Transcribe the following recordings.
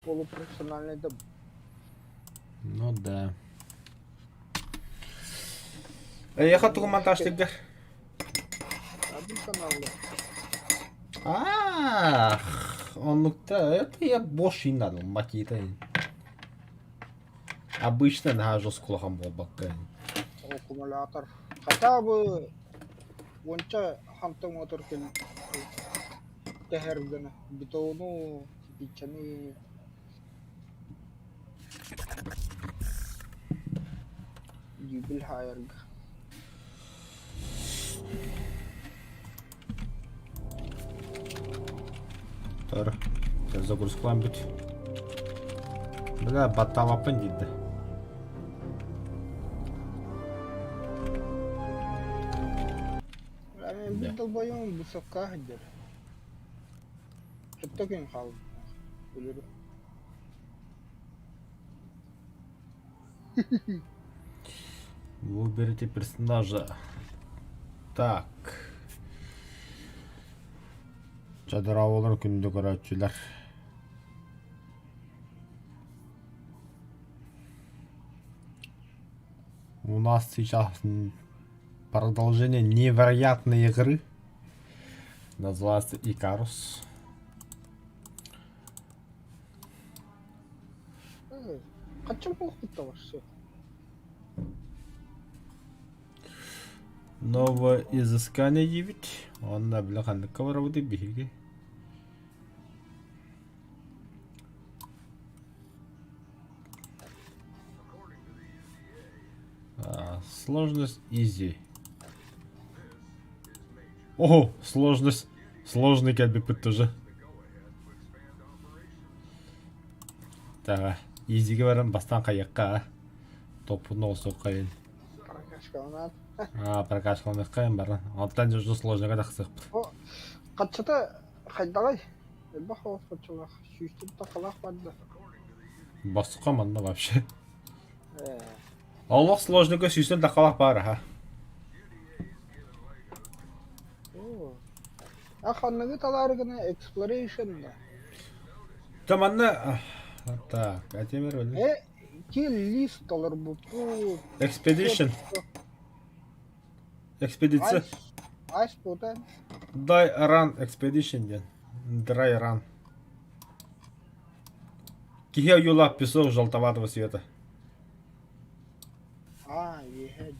Полупрофессиональный да. Ну да. Эйиэхэ тугу монтажтыыргар? Абын каналла. Ах, оннукта это я больше не надо, макита. Обычно наһаа жестко улахан буолбакка. Аккумулятор. Хотя бы уонча хантан мотор кэл тэһэр гына бетону кирпиччэни дьиибил хаайарга. Тор, загрузкалаан бүт. Бля, баттаабаппын диирдэ. Мен бир долбоём высока сылдьар. Сөптө күн хаалбыт. Өлөрү. Выберите персонажа. Так. Чадыраабалар күндү көрөөччүлэр. У нас сейчас продолжение невероятной игры. Называется Икарус. Хаччан буолбут вообще? Новое изыскание диибит. Онно бile ханныкка барабытый биһиги. Сложность easy. Ого, сложность сложный кэлбиппит тоже. Так, изиге баран бастаан хайыахха топпун оҕусуоххайын. Прокачкаланан. Аа, прокачкаланыаххайын баран. Онтон дьэ сложныйга тахсыахпыт. О, хаччата хайдаҕай? Элбэх оҕус хаччалаах. Сүүстэн тахалаах барда. Босхо манна вообще. Ээ. Олох сложныйга сүүстэн тахалаах баар аха. Оо. А ханныгы талаары гына exploration да. Та манна так, а теперь Э, кил лист толорбуппут. Expedition. Экспедиция. Айс бута. Дай Run Expedition диэн. Dry Run. Киһи ойуулаах песок желтоватого цвета. А, еһэ.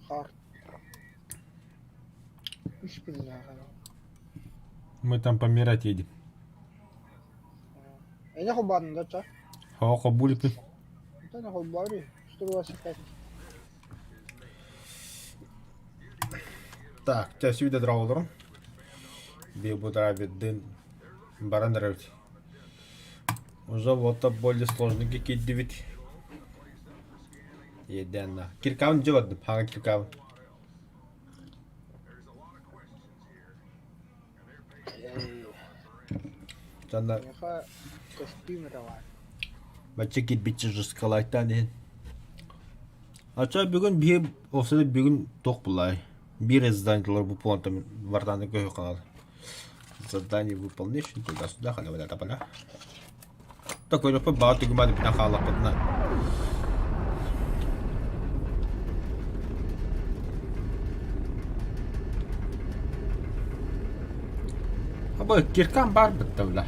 Хаар. Үс күннээх. Мы там помирать едем. Эне холбаадын да ча? Хоо хобулиппин. Онтон холбоору 125. Так, тебя сюда драулером. Бибудравиддин баран эрэбит. Уже вот более сложный киирдибит. Иэдээнна. Киркабын дьэ бардым, хаҥа киркабын. Жанна Миэхэ көстүүм эрэ баар. бачча кирбиччи жескалайтаан иһин. Ача бүгүн биһи офсада бүгүн туох булай. Биир задание бу пуонтам вартаны көһү канал. Задание выполнишь туда-сюда, халя-валя-тапаля. Такой баа түгүмэн бүтэн хааллахпытына. Аба киркан бар битті бля.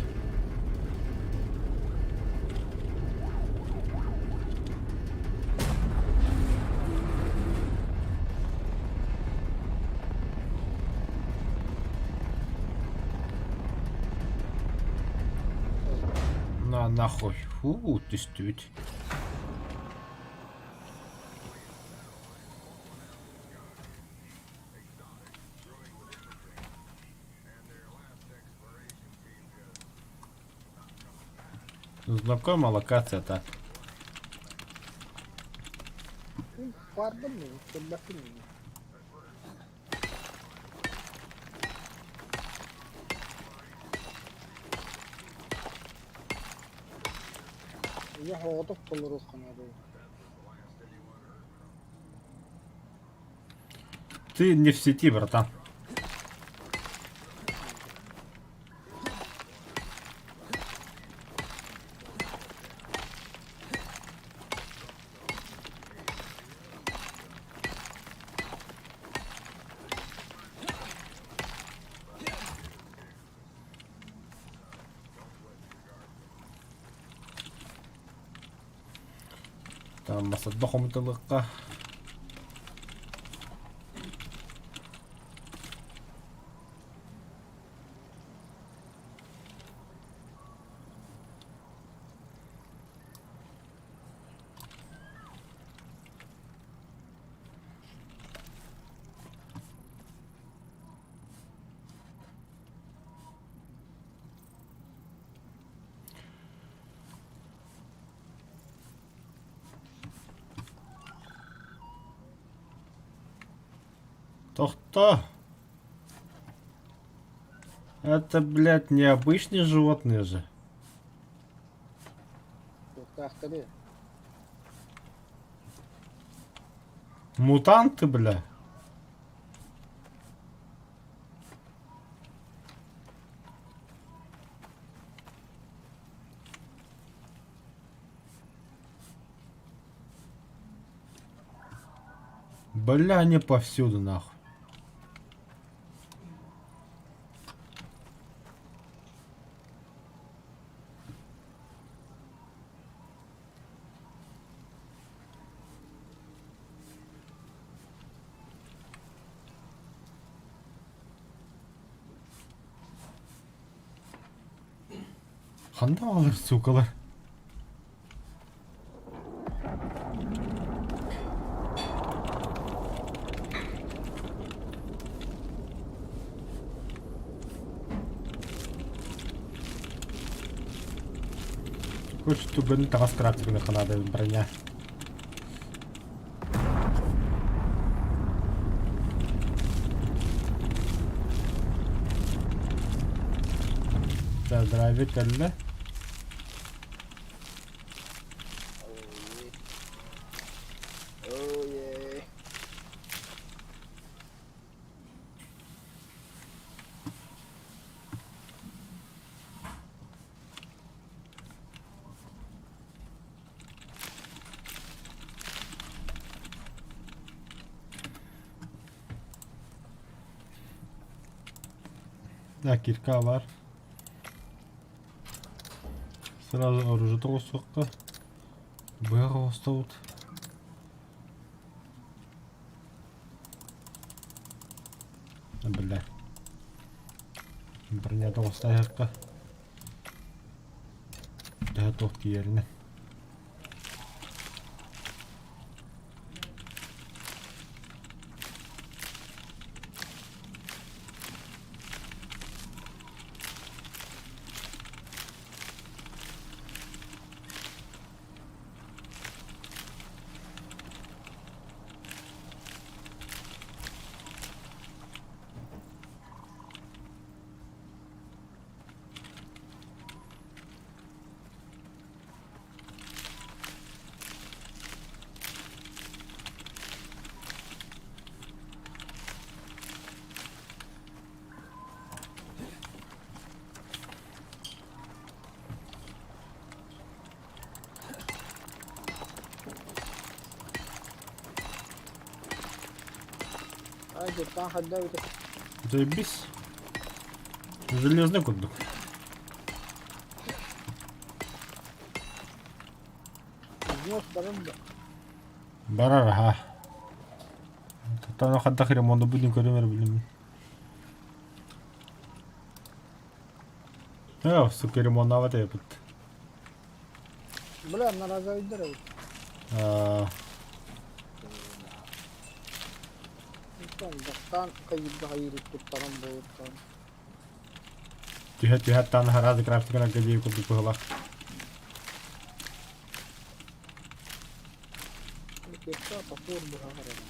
На нахуй. Фу, түстүбүт. Знакома локация так. Бардым мин, көрбөппүн мин. Ийэ соҕотох толоруохха наада. Ты не в сети, братан. Масарда хомуталыахха. Тохто! Это, блядь, необычные животные же. Туохтаахтарый? Мутанты, бля. Бля, они повсюду, нахуй. Ханна баҕалар, суукалар? Короче, түгэн таҥас крафтигын ханаада броня. Так, драйвер кэллэ. Oh yeah. Да, кирка бар. Сразу оружие тоҕусуохха. Быһах оҥостобут. Бля. Броня тоҕустаһыахха. Төһө туох тиийэринэн. Дьыктаан хайда эбитэ? Заебись. Железный курдук. Износ барар да. Барар аха. Тотано хаддах ремонт будем көрүм эрэ билим. Э, сука, ремонтовать эпит. Бля, наразайдар эбит. Аа, Бастаан хайыырга хайыыры туттаран буолуттан. түһэ түһэ таан хараады крафтикана кэдии курдук быһылах. Кепка топор быһаҕар эрэ.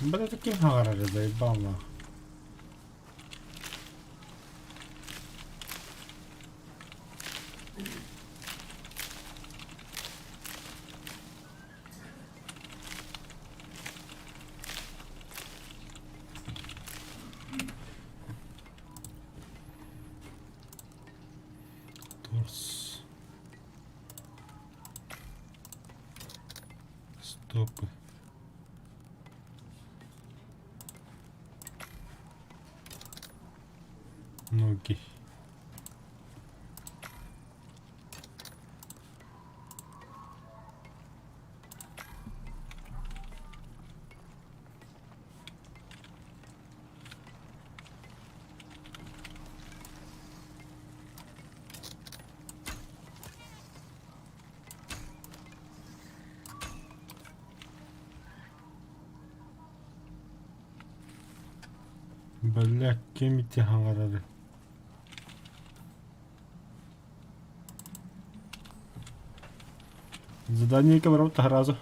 Бля, таким хаҕарар заебал нах. Торс. Стопы. Маленький. Бля, ким ити хаҥарары? Задание барабыт сразу.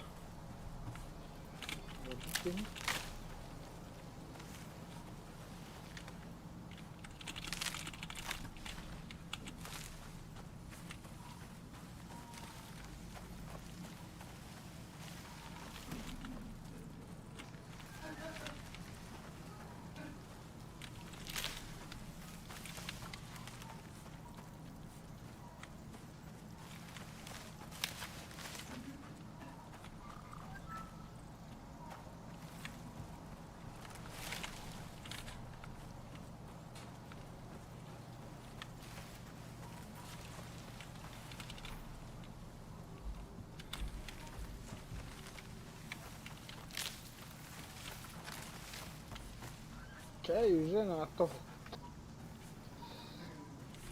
Чэ, уже на то.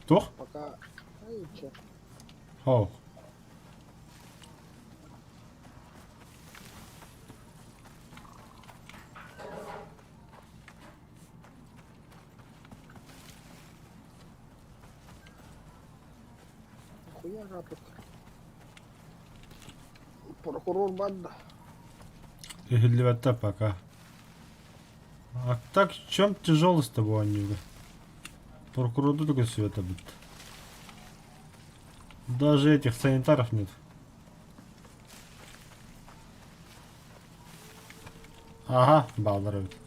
Toch? Пока. Ай, чэ. Oh. Хуя тут. Прокурор банда. Иһиллибэттэр пока. А так в чем тяжелость того оонньууга? Прокурорду только света будет. Даже этих санитаров нет. Ага, баалар эбит.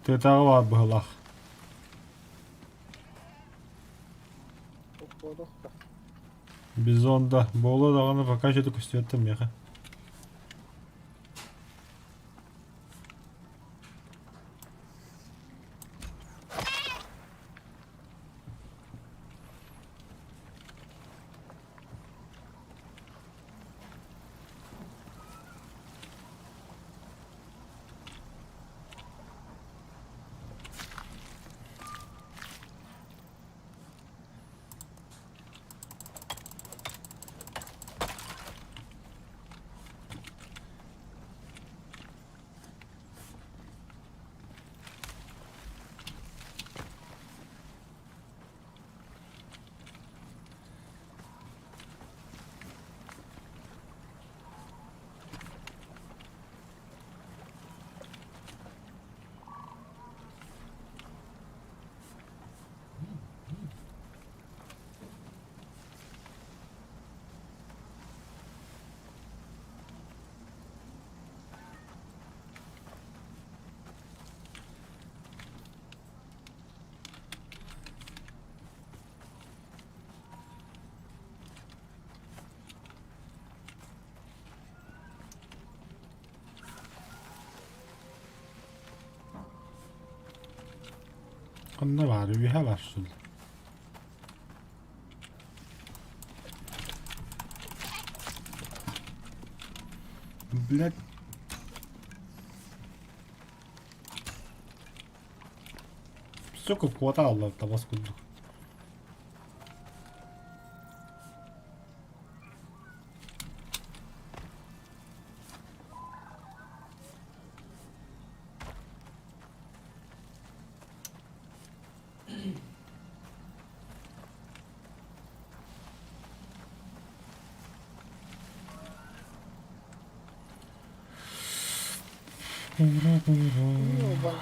Тыатааҕы баар быһыылаах. Бизон да, буолуо даҕаны пока что көстүбэттэр миэхэ. Ханна баар, үөһэ баар суол. Блядь. Сука, куота табас курдук. Ёбан.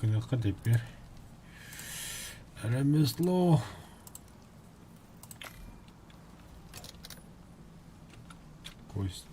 Гыныахха теперь. Ремесло. Кость.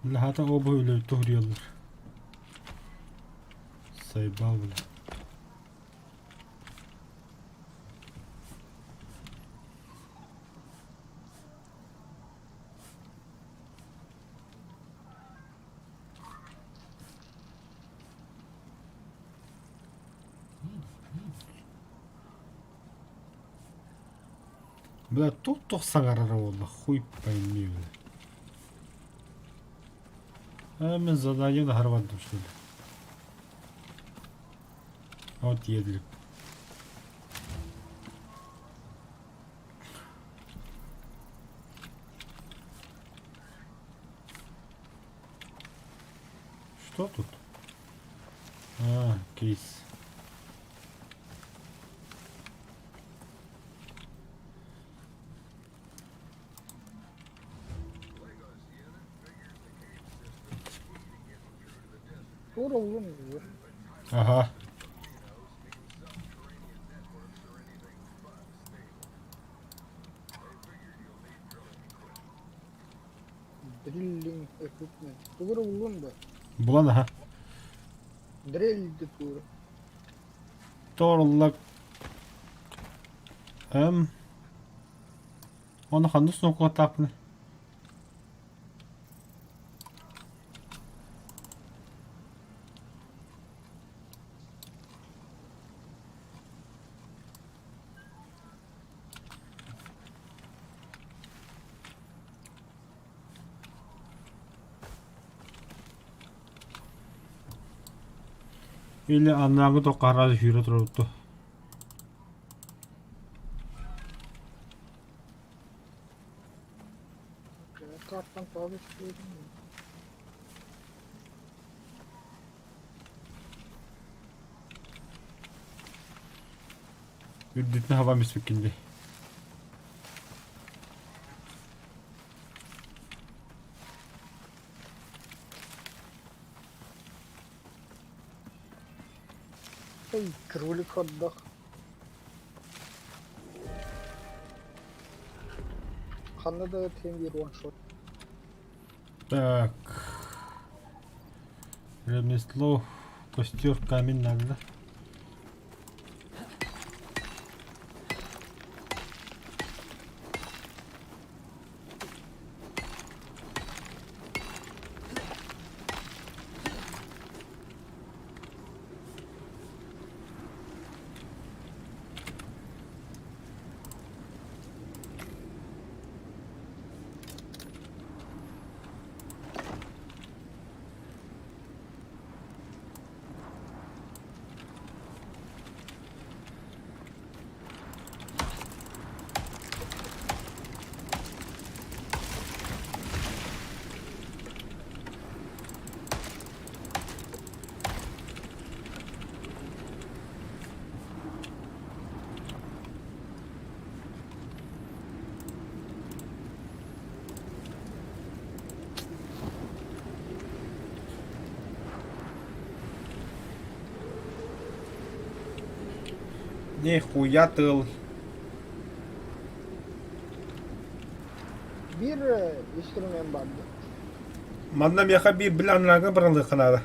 Лаһата обу үлэ туһуруйаллар. Сайбал бile. Бля, туох-туох саҥарара буолла, хуй пойми, бля. А, мин задание аһара бардым, что ли? Вот едлик. Что тут? А, кейс. Тура улун буолуо. Ага. Drilling equipment. Тугура улун да. Булан аха. Дрель тура. Торлак. Эм. Оны ханны снокуга Или аннааҥы тоққараа сүүрэ турабыт Картан табыс көрдүм. Үрдүтүн хаба миспиккин дии. Эй, кролик хот-дог. Ханна да тем биир one shot. Так. Ремесло, костер, камень надо, да? Нихуя тыл. Биир инструмент баар дуо? Манна миэхэ биир били анарааҥҥа баралыахха наада.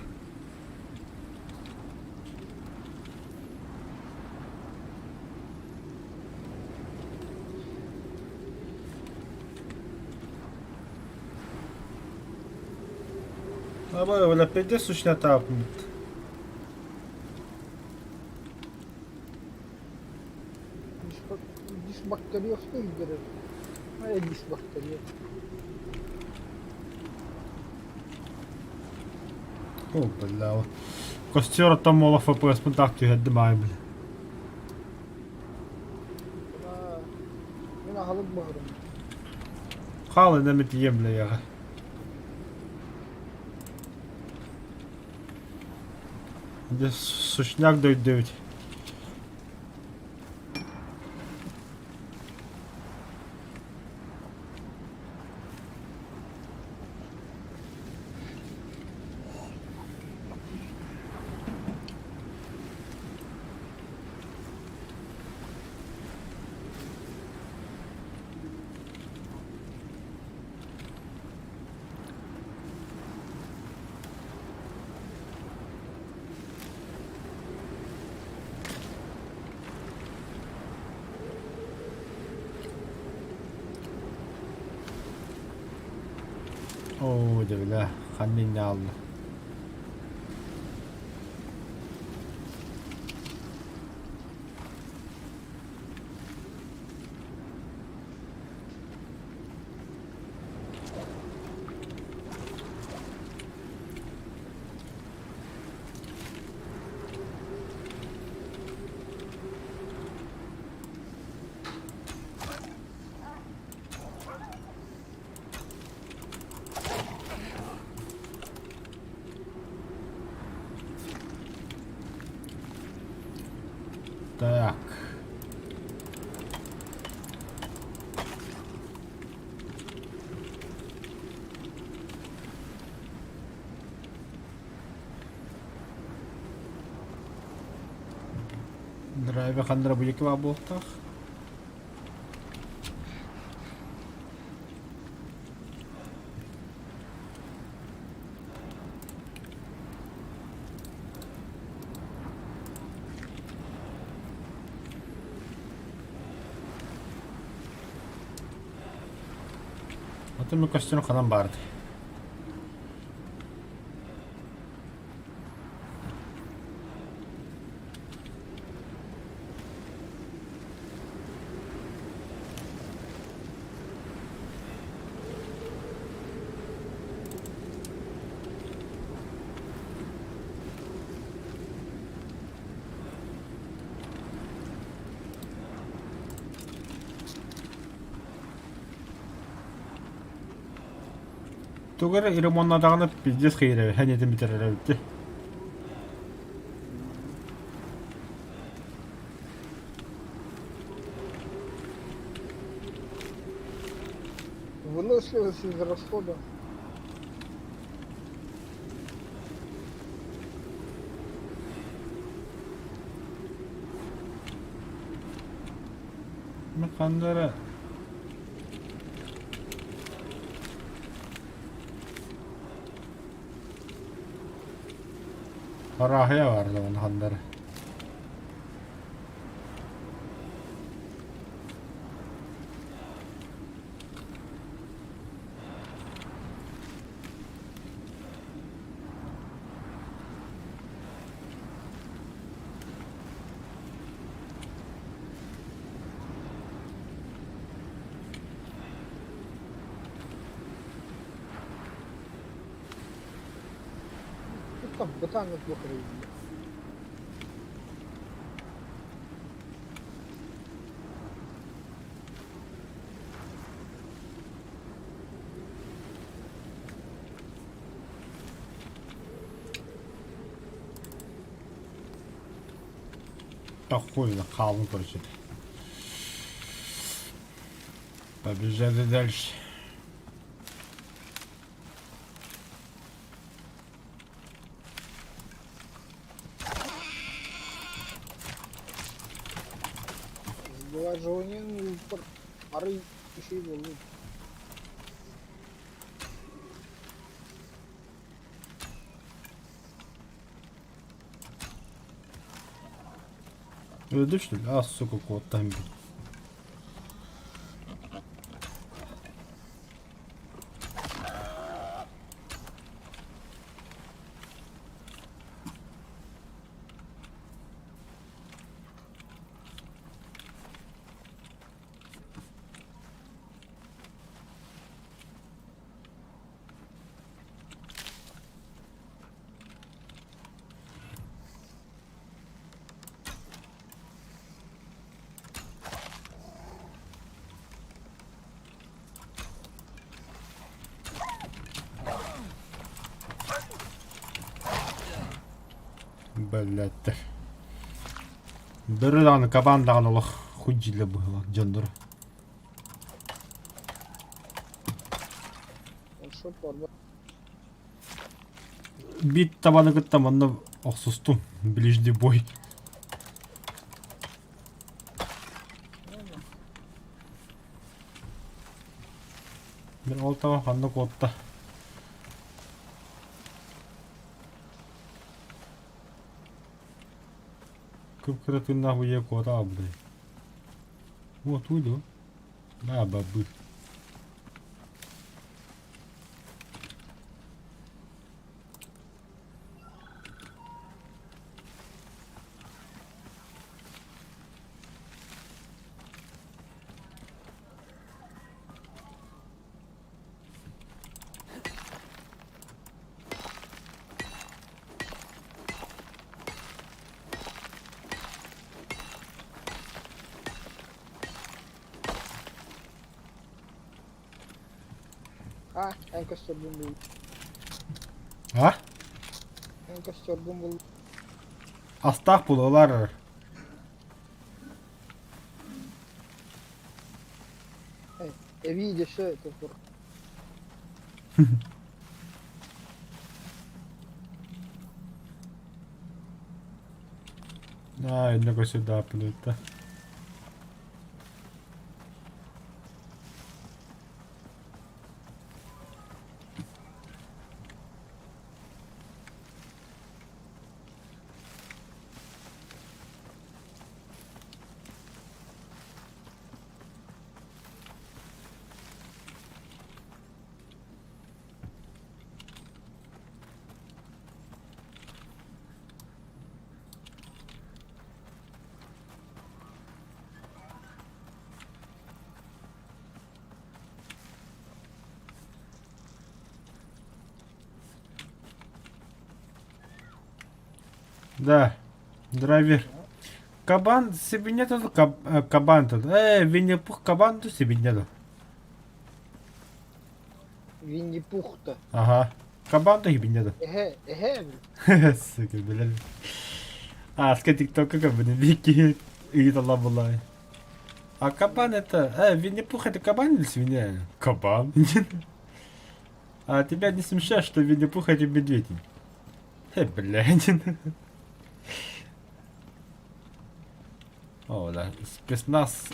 Аба, өлөппөйдө сушнятааппыт. Дисбактериозка илдьэрэр. Хайа дисбактериоз? О, бля. Костер оттон мола ФПС-пын таах түһэрдим аай бля. Мин аһылык баһырым. Хаал инэ митием бля яҕа. Дьэ сушняк дойду эбит. Оо, дьэ бля, ханна инньэ хаалла. Так. Драйвер ханна бу баар буолуохтаах. Атын көстөн ханан баарды. Тугу эрэ ремоннаатаҕына пиздец кыйыр эбит, эн этин бүтэрэр эбит дии. Выносливость из расхода. Мин ханна эрэ Арааһыйа баар да уонна ханна эрэ. Там бытааннык туох эрэ Похуй на хаалын короче. Побежали дальше. Приложениең арый үчүгэй буоллун. Öldü что ли? А, сука, куоттаһын бил. Блядь. Бөрө даҕаны кабан даҕаны олох хуй дьиэлэ быһыылаах дьонноро. Биир табаны кытта манна охсустум. Ближний бой. Мин ол таба ханна куотта. Кып-кыра тыыннаах уйа куота аалбытай. Вот уйду. Да, бабы. А, эн көстөрбүн бул. А? Эн көстөрбүн бул. Астаах булалар. Эбии десе тур. Аа, инне көсө дааппын Да, драйвер. Кабан сибинья кабан тут. Винни-Пух кабан ту сибинья тут. Винни-Пух-то. Ага. Кабан ту сибинья тут. Эһэ, эһэ. Сука, билэр. Ааска тиктокка көрбүтүм Вики ыйыталла булай. А кабан это... Винни-Пух это кабан или свинья? Кабан. А тебя не смущает, что Винни-Пух это медведь? Блядь. О, да. Спецназ.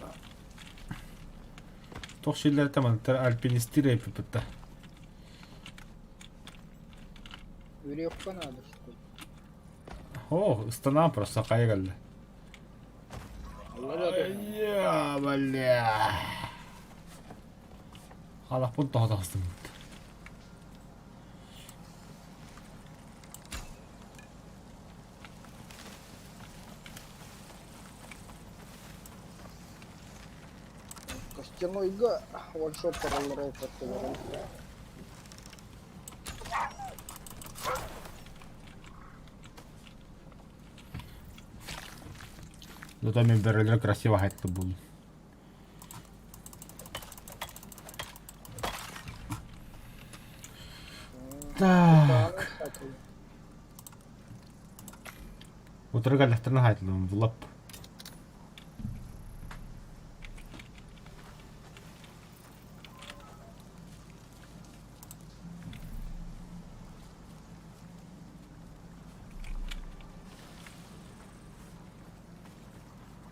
Туох сирлэртэ манныктар альпинистиир эпиппит Үрүөххэ наада что ли? О, ыстанаан просто хайа кэллэ. Я, бля. Халахпын тоҕо таҕыстым. Костянойга ваншот параллары опаттыларын. Зато мен бөрөлөр красиво айтты бул. Так. Утары кэллэхтэринэ хаайтылым булап.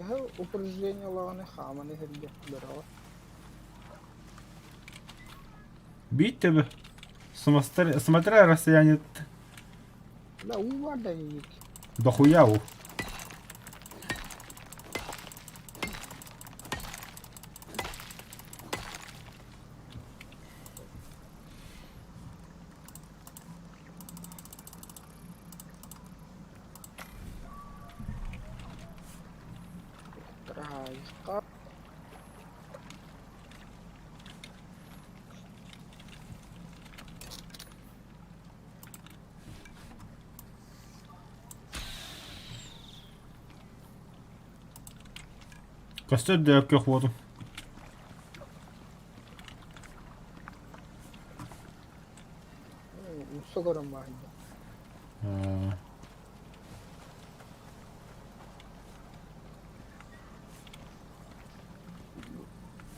Төһө упреждениелаҕыный хааман иһэргэ бөрөҕө? Биир төбө. Смотря расстояние Да уу бар да инник. Дохуя уу. Траайка. Көстөр да көх уоту. Умса көрөн баайда.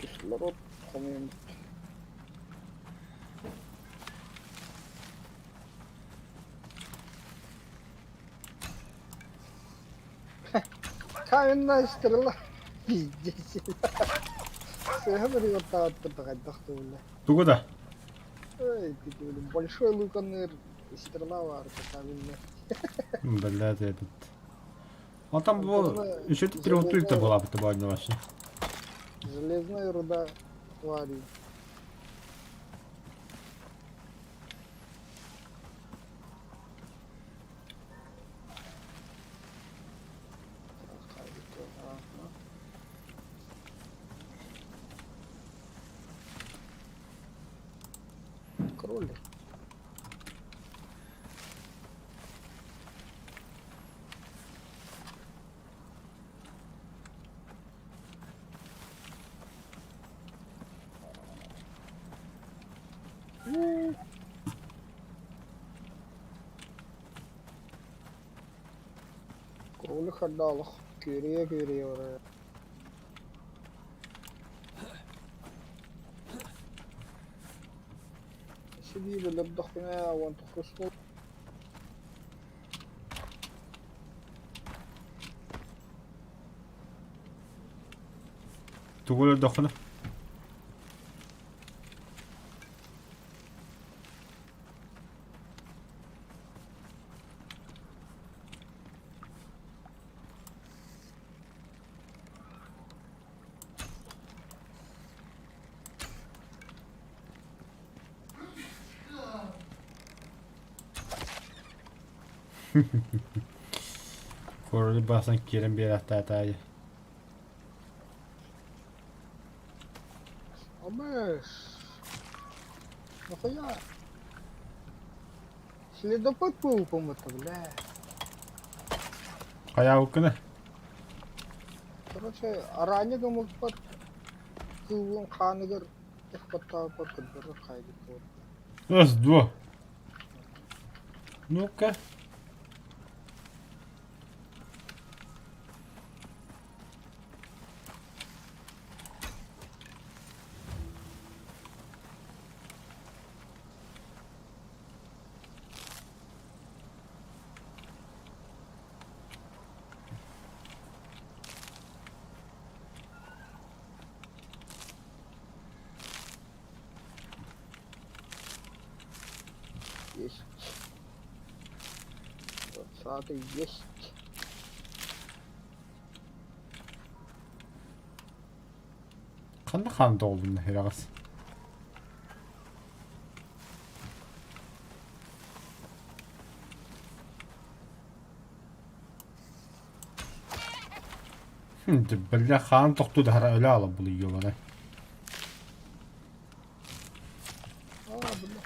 Кислород хомуйан Каменная стрела. Пиздец. Сыһа бырыгыртаҕыттар хайдах тугула. Тугу да? Эй, большой луканыр стрела бар каменная. Блядь, этот. А там было еще три была бы табанина вообще. Железная руда твари. Кролик. Кролик хардаалах күөрүйэ-күөрүйэ барар. Сибиир өлөрдөхпүнэ уон тохсус Тугу өлөрдөххүнэ? Король басан киирэн биэрэхтээтаайы. Абыш. Нахуя? Следопыт буолбуммута, бля. Хайаабыккына? Короче, араанньа гыммыппар кыылын хааныгар эхпаттаабыппар көрдөрөр хаайбыт буолла. Раз, два. Ну-ка. Есть. 20-й есть. Ханна хаан тоҕулунна үрэҕэс. Бля хаан тохтуу да өлө аала булуйуолара. А, бля.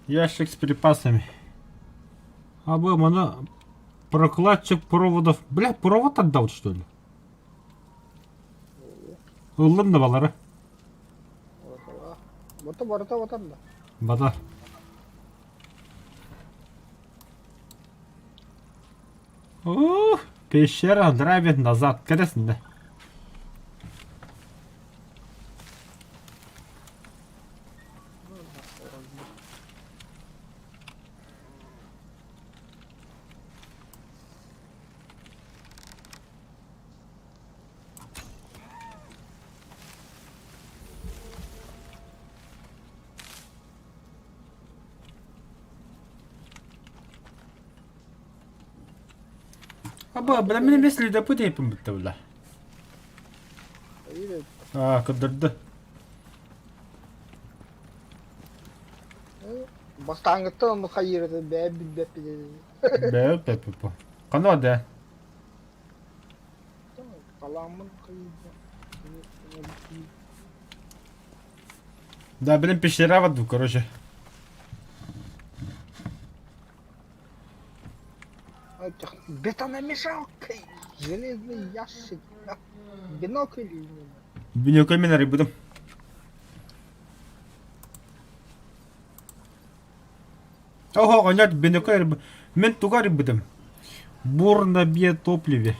Ящик с припасами. А бы маны. Прокладчик проводов. Бля, провод отдал, что ли? Ыллым да балары. Бата барыта батар да. Батар. Ух, пещера драйвит назад. Кэресинде. Аба, бля, мин эмиэ следопыт эйпин бүтте бля. Аа, көрдөрдө. Бастааҥҥыттан онно хайыыры бэйэ билбэппит. Бэйэ билбэппит. Ханна да? Талааммын хайыырда. Да, блин, пещера в аду, короче. Бетономешалкой, железный ящик, бинокль. Бинокль мен арыйбытым. Ого, оҕонньор бинокль арыйбы... Мин тугу арыйбытым? Бур на биотопливе.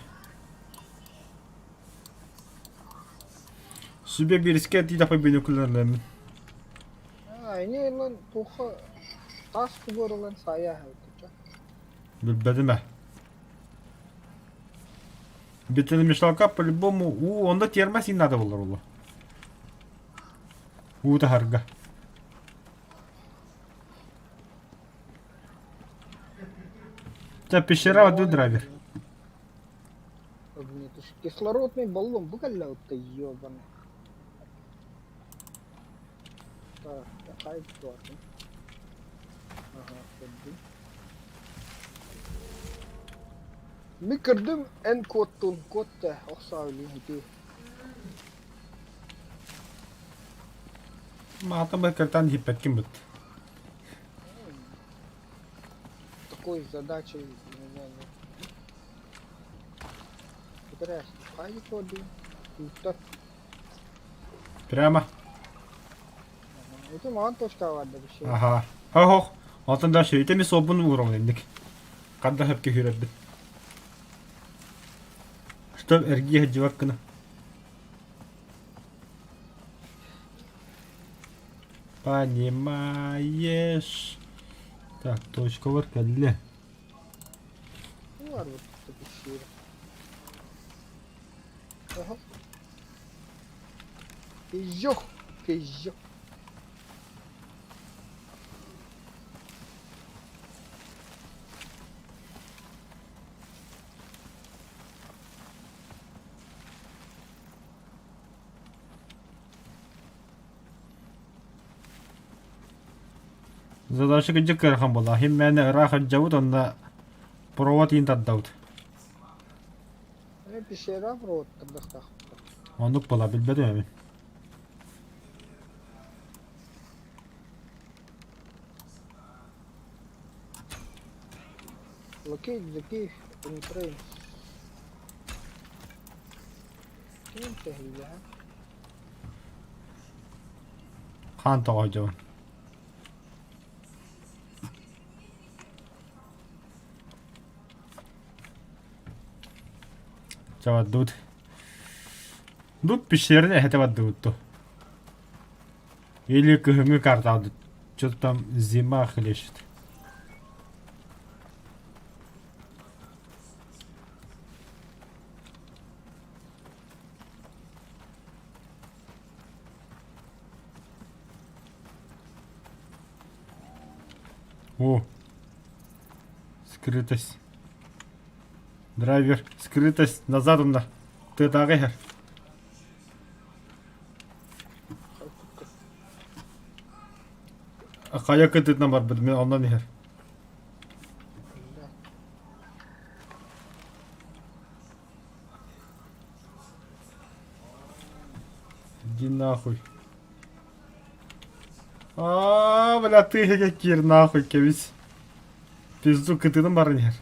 Сүбэ биэрискэ тиийдэхпэ бинокль А, ини ылан туохха таас тугу ылан саайа Билбэтим ээ. Бетономешалка по-любому уу онно термос иин наада буолар улу. Уу таһарга. Чэ, пещера воды драйвер. Кислородный баллон бу кэллэ ытта ёбаный. Так, хай туатын. Ага, көрдүм. Мин көрдүм эн куоттун, куотта, охсоо ити. Маата бакыртан хиппэткин быт. Такой задачей у меня нет. Интересно, хай куоттун. Прямо. Ити маҕан точкаҕа барда биши. Аха. Хо-хох. Онтон дальше ити ми суолбун уурамын Ханна сөпкө күүрэрбин. Что эргийэ сылдьыбаккына. Понимаешь. Так, точкалар кэллэ. Var bu пещера. Ага. Пизжох, пизжох. Задача кырдьык ыарахан буолла. Иһин мээнэ ыраах илдьэбит уонна провод иин тардабыт. Пещера провод тардахтаахпыт. Оннук буолла билбэтим эбит. Locate the cave entrance. Ким тэһиилээх? Хаан тоҕойдьобун. Чабардыбыт. Тут пещерни эһэтэ бардыбыт дуо? Или кыһыҥҥы картаҕа что-то там зима хлещет. О, скрытость. Драйвер, скрытость, назад онно. Тыатааҕы иһэр. Хайа кытыытынан барбыт, мин оннон иһэр. Иди нахуй. Аа, бля, ты кир нахуй, кэбис. Пизду кытыытын баран иһэр.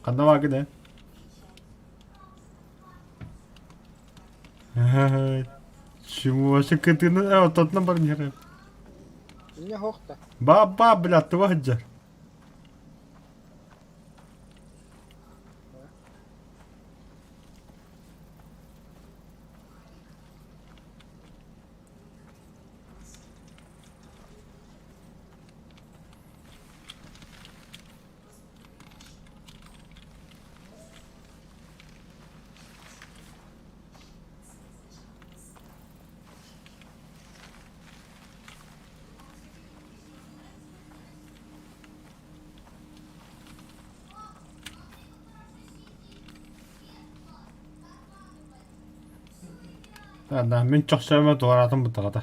Ханна бааргын ээ? Чему кытыны ортотунан баран иһэр. Инньэ суох да. Ба-ба, блядь, туга сылдьар? Да, мин чохсомо туораатым бутаҕата.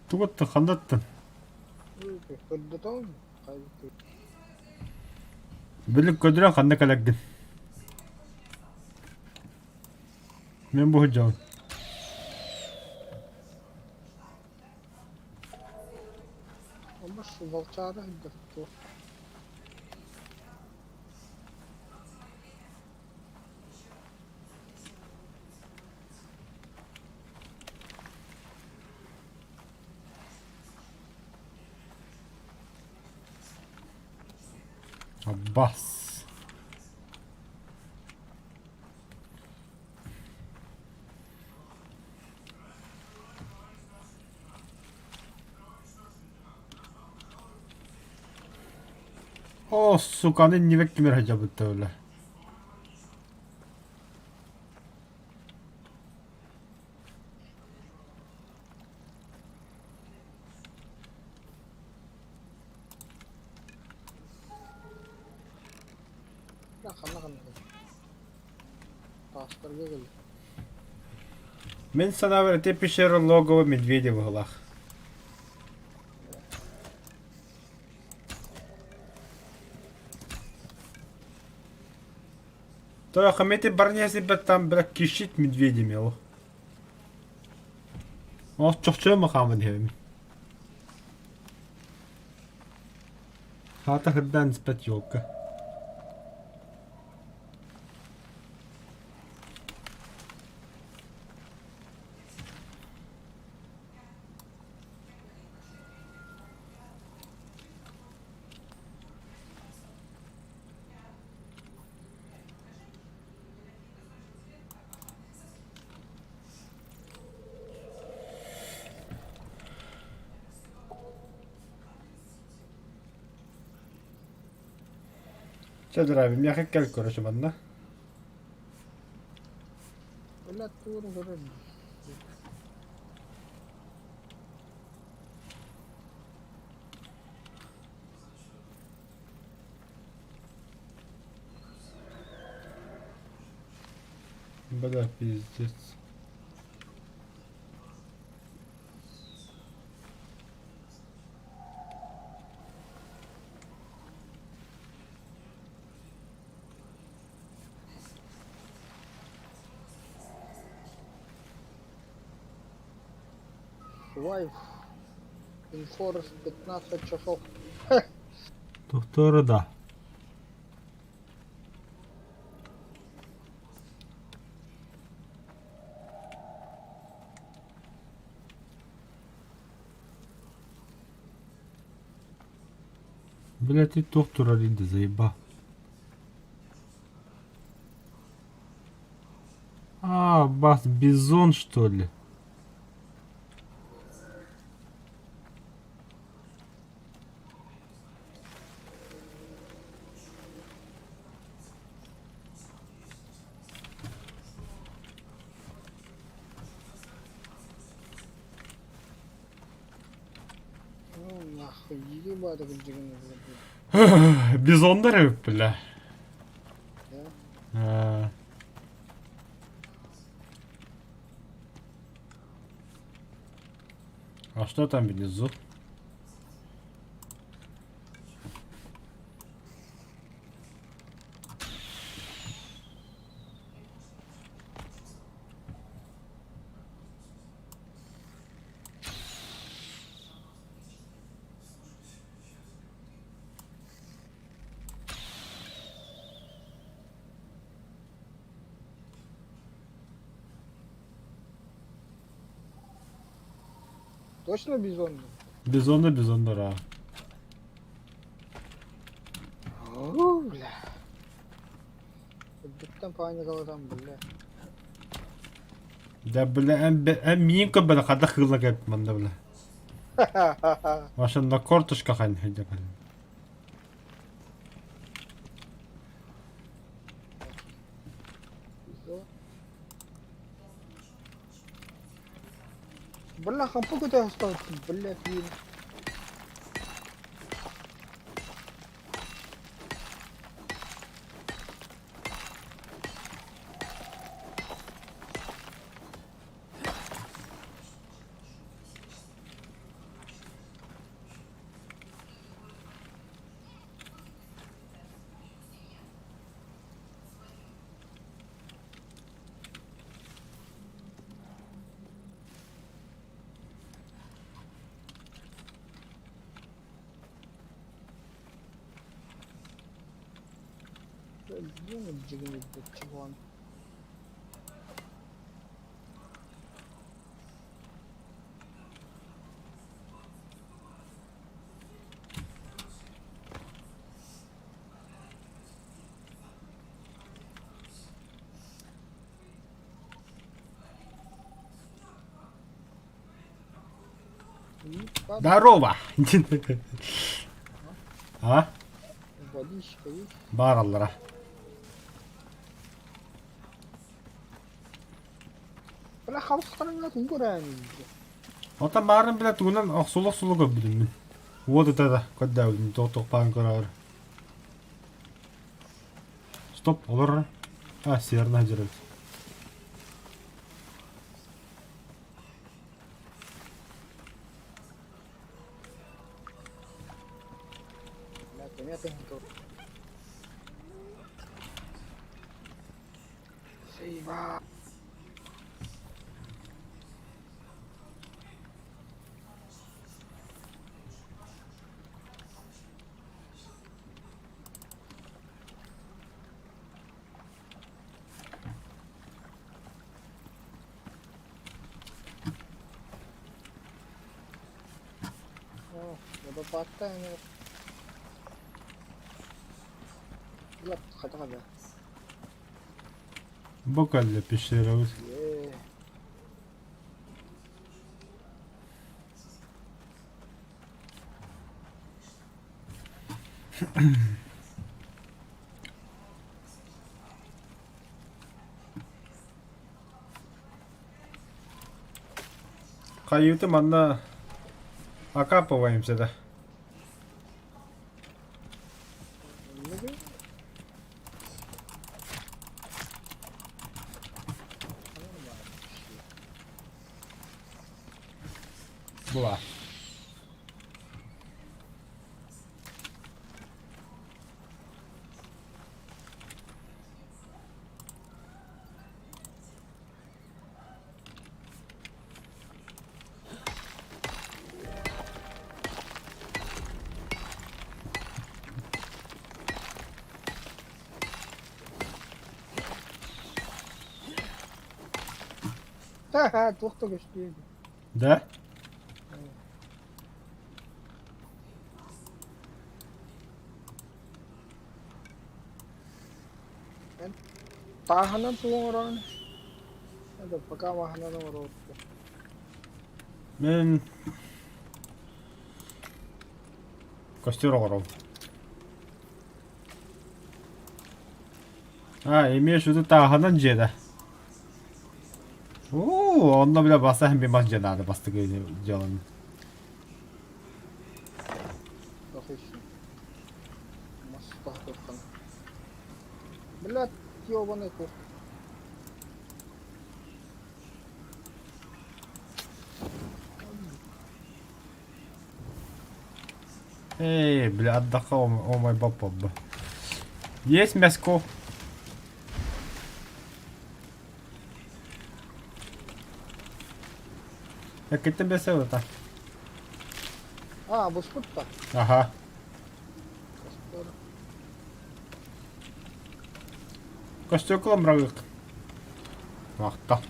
Тугуттан хандаттан? Билик көдүрэн ханна кэлэргин? Мин бу сылдьабын. Волчара сылдьар дуо? Аббас. О, суканы иннибэр кимэр сылдьабыт öyle. Таастарга кэллэ. Мин санаабар ити пещера логово медведя быһылаах. То хамети барнеси там бля кишит медведями ол. Ол чохчоо махамын иһэбин. Хаата хырдаан испэт елка. Чэ, дорогой, миэхэ кэл короче манна. Ула тууру көрөр. Бля, пиздец. Survive in forest 15 часов. Доктора да. Бля, ты доктора Линда заеба. А, бас, бизон что ли? Дьиги баата кырдьыгын Бизондар эбит бля. Да? А что там внизу? Точно бизон? Бизонда бизондар а. О, бля. Үрдүктэн паникалатан, бля. Да бля, эн миин көрбөтө хадах кыылла кэлбит манна бля. Машина на корточка хань хадя Бля, хампы көтө осталось, бля, блин. Здорово! А? Водичка есть? Баар аллара. Бля, халыстарыңа тугу көрөөн Оттон баарын билэ тугунан охсулу-охсулу көрбүтүм мин. Уот ыта да көрдөөбүтүм туох-туох баарын көрөөр. Стоп, олор. А, северная деревня. Бу кэллэ пещерабыт. Хайыыты манна окапываемся да. Була. Туох да көстүү. Да? Тааһынан тугу оҥорон пока маһынан оҥоробут. Мен костер оҥоробун. А, имеешь в виду тааһынан дьиэ Оо, онно бile бастаһын би мас дьиэ наада бастакы дьыаланы. Блядь, ёбаный кур. Эй, бля, отдохал, о мой баб Есть мяско? Так это без это. А, буспут-то. Ага. Костеклом рагык. Махта.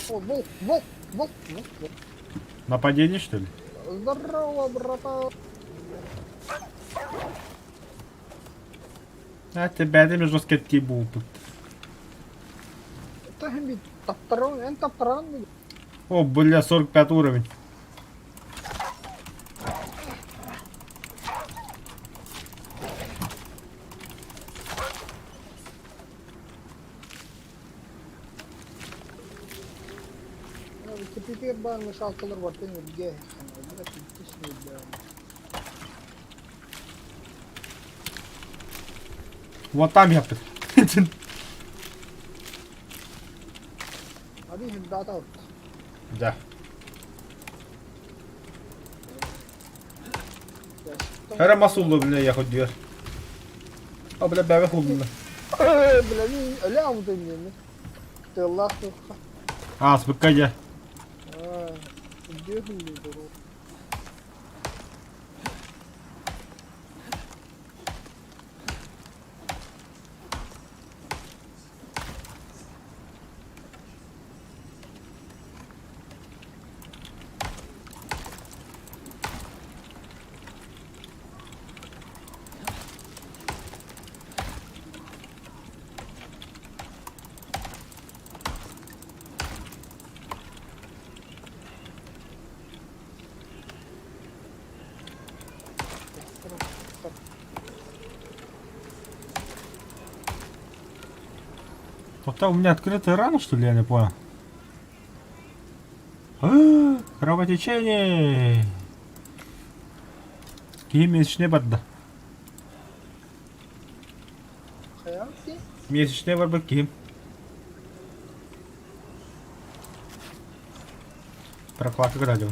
О, волк, волк, волк, волк, волк. Нападение, что ли? Здорово, братан. А тебя это жесткий был тут. Таһын таптаран, эн таптаран О, бля, 45 уровень. Теперь баар мешалкалар бартын үргэ. Вот там я. Да. Хара масулла, бля, я хоть дверь. А, бля, бля, хулла. Бля, мин өлө аудым мен. Тыллах тухха. А, спыкка Вот там у меня открытая рана, что ли, я не понял. А, кровотечение! Киһи месячные барда. Месячные барбыт киһим. Прокладка градио.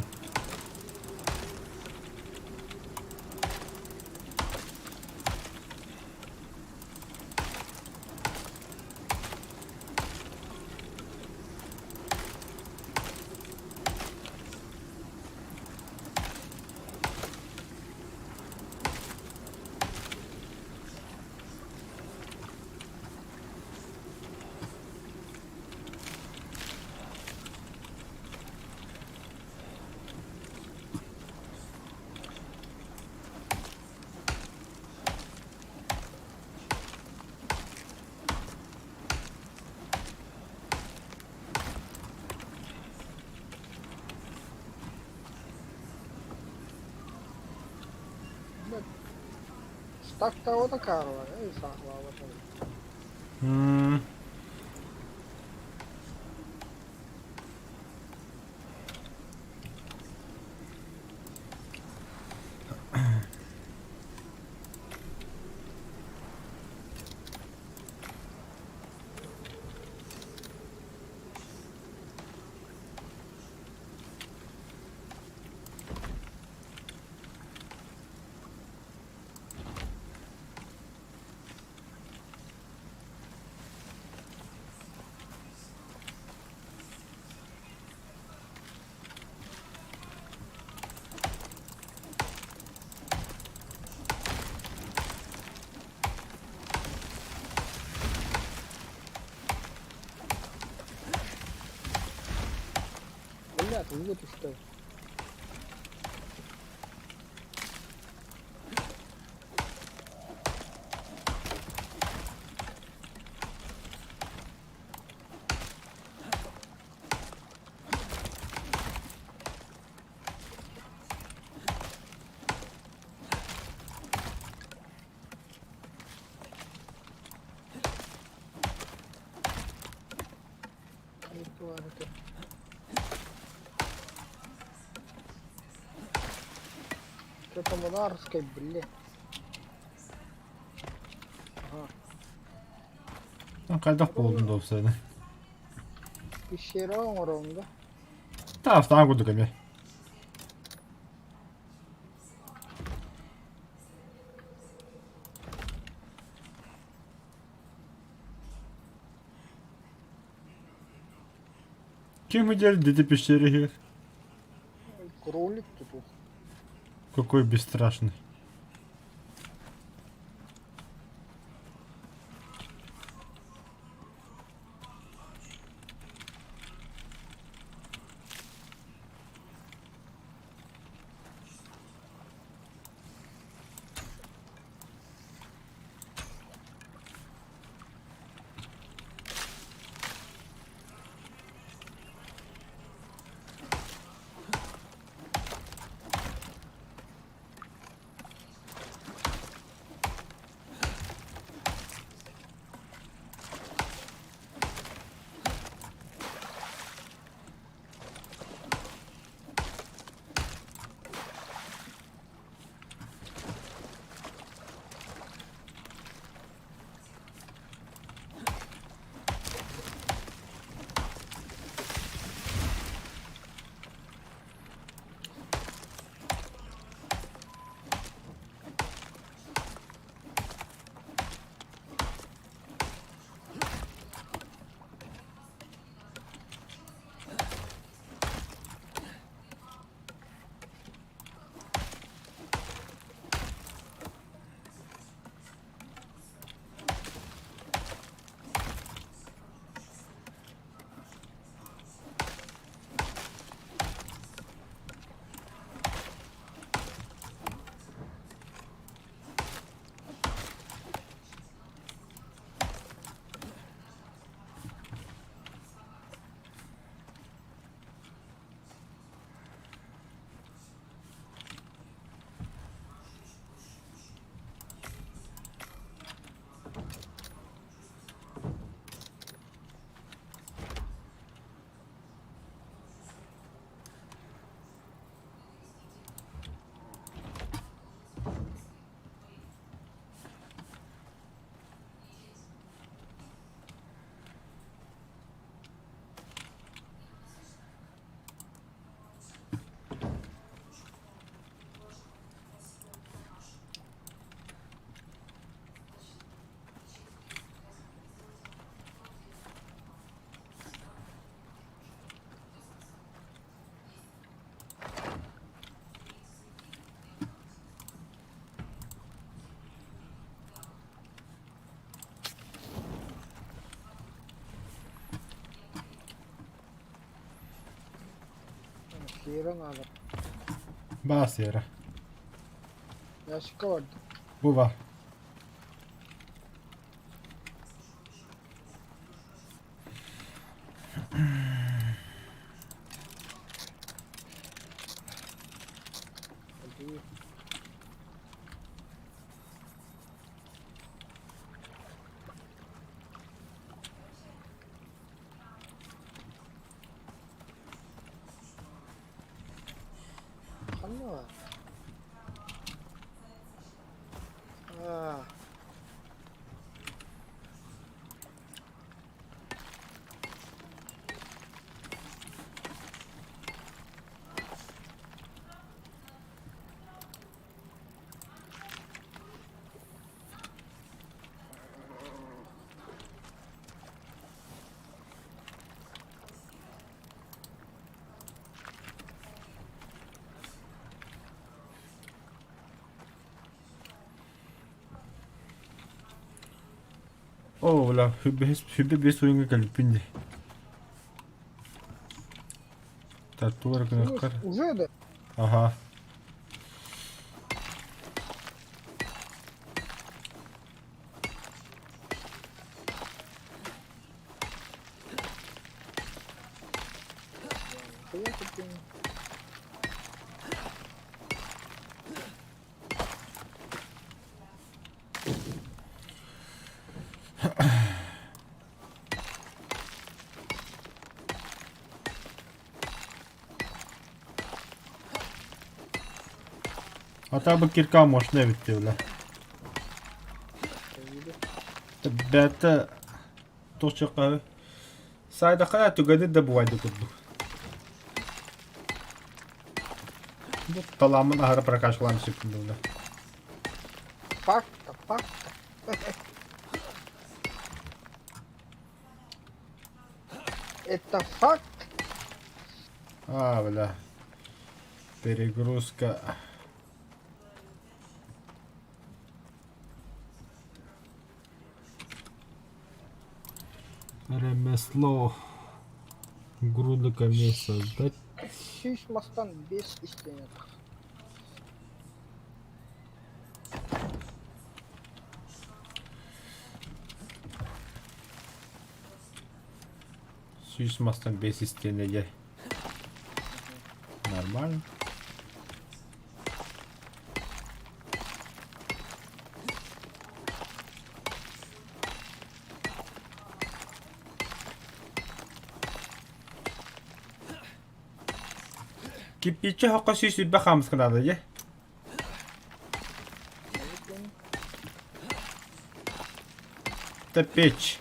Стактаабата Карла, эй саахлаабата. Блядь, вот и что. Что там ударской, блядь? Ага. Хайдах буолдун да уопсайынан? Пещера оҥоробун да. Таастаан курдук эмиэ. Ким идет где пещере иһигэр? Кролик туту. Какой бесстрашный. Сиэрэ наада. Баа сиэрэ. Ящикка барда. Бу бар. Ханна баар? Аа. Оо, бля, сүбэ бэс уйуҥҥа кэлбиппин дии. Тартугар гыныаххар. Уже да? Аха. А бу кирка мощная эбит бля. Бэйэтэ. Туох чыхха Саайдахха түгэни да бувайды курдук. Бу талааммын аһара прокачкалаан сүппүн буолла. Факта, факта. Это факт. А, бля. Перегрузка. Ремесло. Груды камней создать. 100 мастан 5 истиэнэ тахсар. 100 мастан 5 истиэнэ дьэ. Нормально. Кирпииччэ оһоххо 120 хаамыска наада дьэ. Это печь.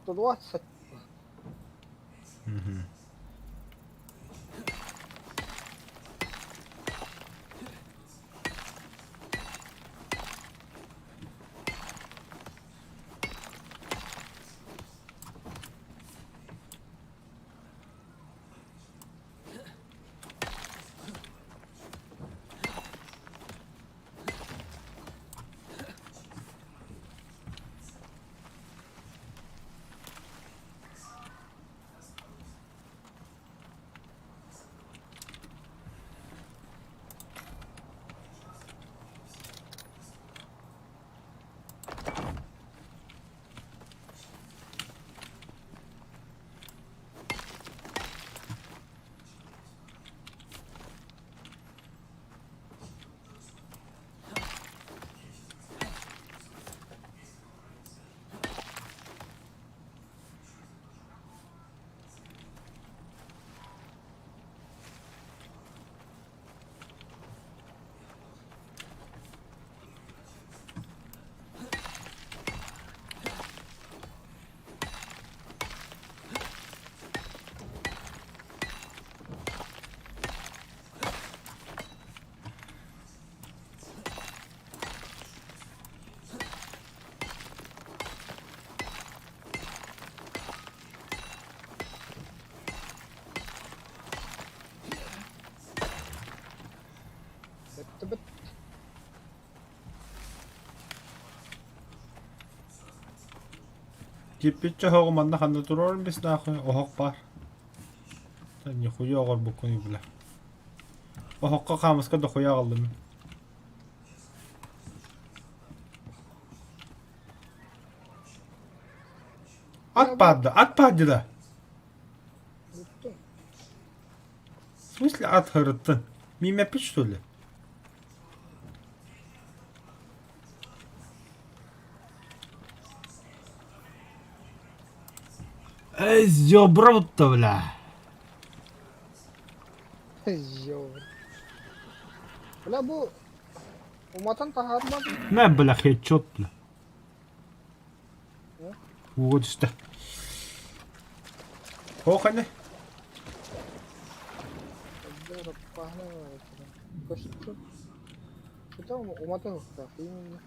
120. Мгм. Бөттүбүт. Кирпииччэ оһоҕу манна ханна туруорун бис нахуй оһох баар. Нихуя оҕорбуккун бля. Оһоххо хаамыска дохуя аҕаллым. Ат баарда, ат баардыда. Бүттүм. В смысле ат һырыттын? Миимэппит что ли? Эй, зёбрал-то, бля. Зёбр. Бля бу уматан таһаарбат. На, бля, хедшот, бля. Ууга түстэ. Туох ини? Умата уһуктаах именно.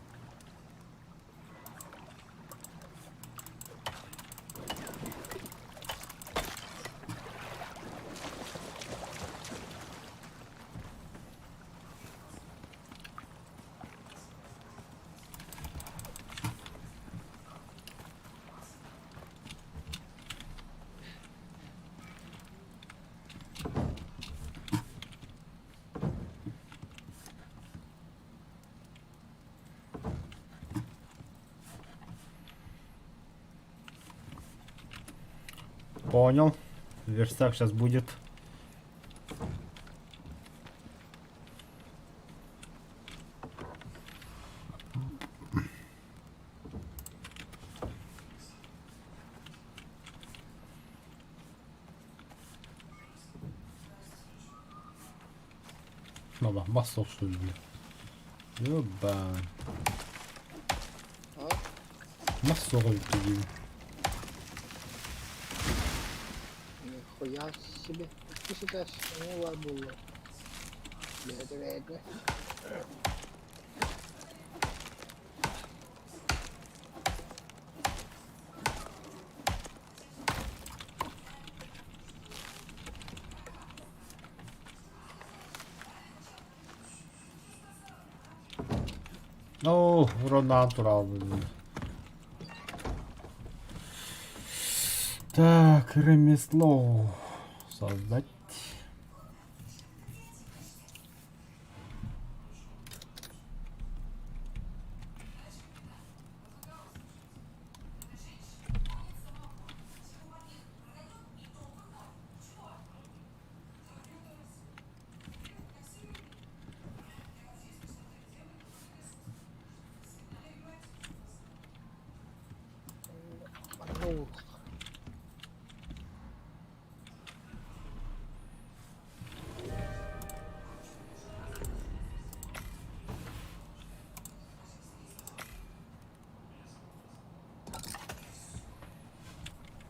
Понял. Верстак сейчас будет. Мама, масса что ли, бля. Ёба. Мас суох эбит диибин. Нихуя себе. Иккис этаж эмиэ баар буолла. Бэйэтэ бэйэтэ. Оо, уроннаан тураабын. Так, ремесло создать. Манна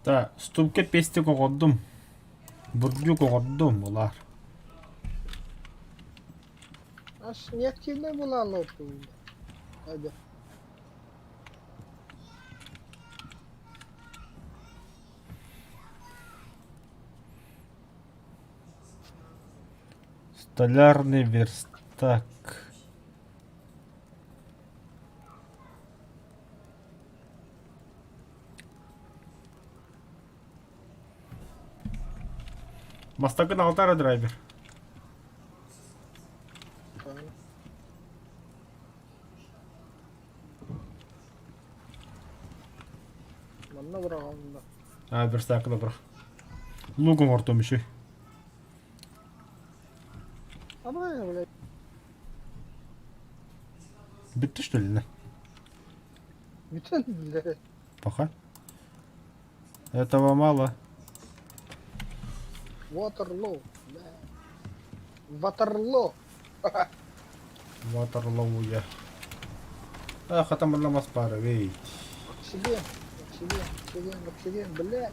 Так, ступка пестик оҕордум. Бурдук оҕордум, улаар. Ас неактивнай буолааллар Айда. Столярный верстак. Бастакы алтара драйвер. Манна быраҕаллар. А, верстакы да бырах. Лук оҥортом еще. Абай, блядь. Bitti что ли, не? Бүтэн, блядь. Пока. Этого мало. Waterloo. Бля. Ватерлоо. Ватерлоу я. А, хата манна мас баара, вей. Оксиген, оксиген, оксиген, оксиген, блядь.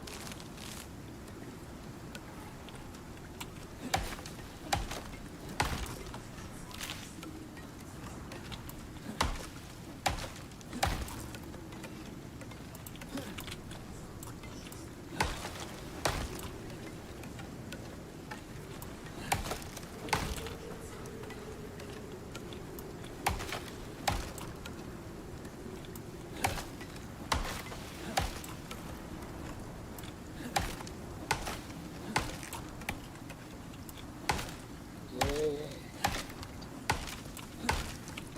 Е.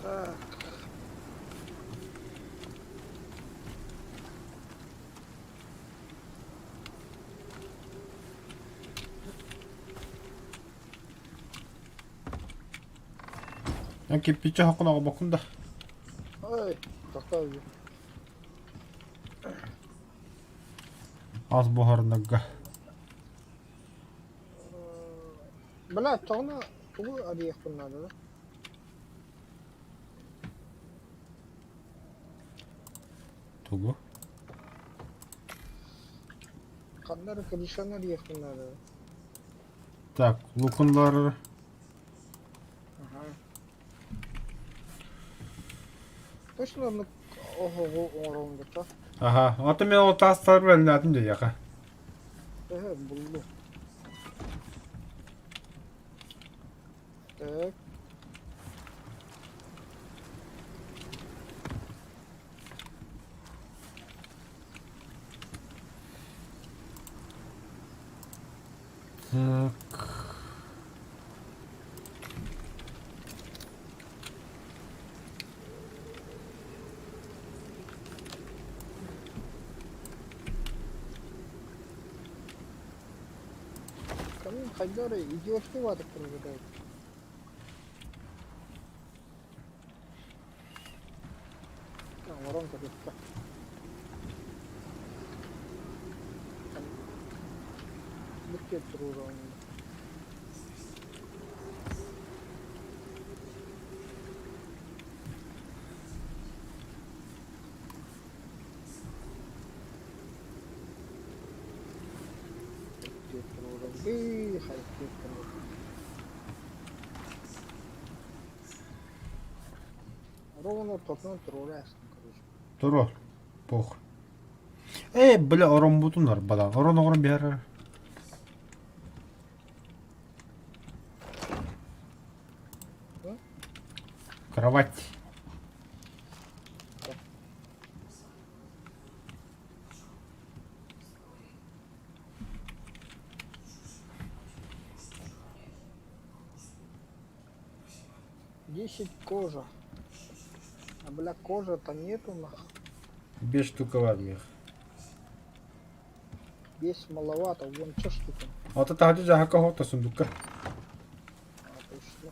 Так. Эн кирпиччэ хокун оҕобоккун да? Ой, тохтоо. Ас буһарынарга. Бля, тоҕуна тугу арыйыахпын наада да? Тугу? Ханна эрэ крышаны арыйыахпын наада да? Так, лукунлар Аха. Точно оннук оһоҕу оҥоробун да? Аха, ото мен ол таастар бэлнээтим дьиэхэ. Эһэ, буллум. Так. Так. Камин хайда эрэ идиотскай баатык турбута. Оҥорон көрүөххэ. Бүккэ туруораҕын. Хайыктыыр туруорабый, хайыктыыр туруорабый. Ровно ортотунан туруора астым, короче. Туруор. Пох. Ээ, бля, ороммутун арбалаан. Орон оҕорон биһэр. Кровать. 10 кожа. А бля, кожа-то нету нах. Без штуковарных. Без маловато, вон че штука. Ата таһырдьа дьааһыкка оһох сундукка. А, точно.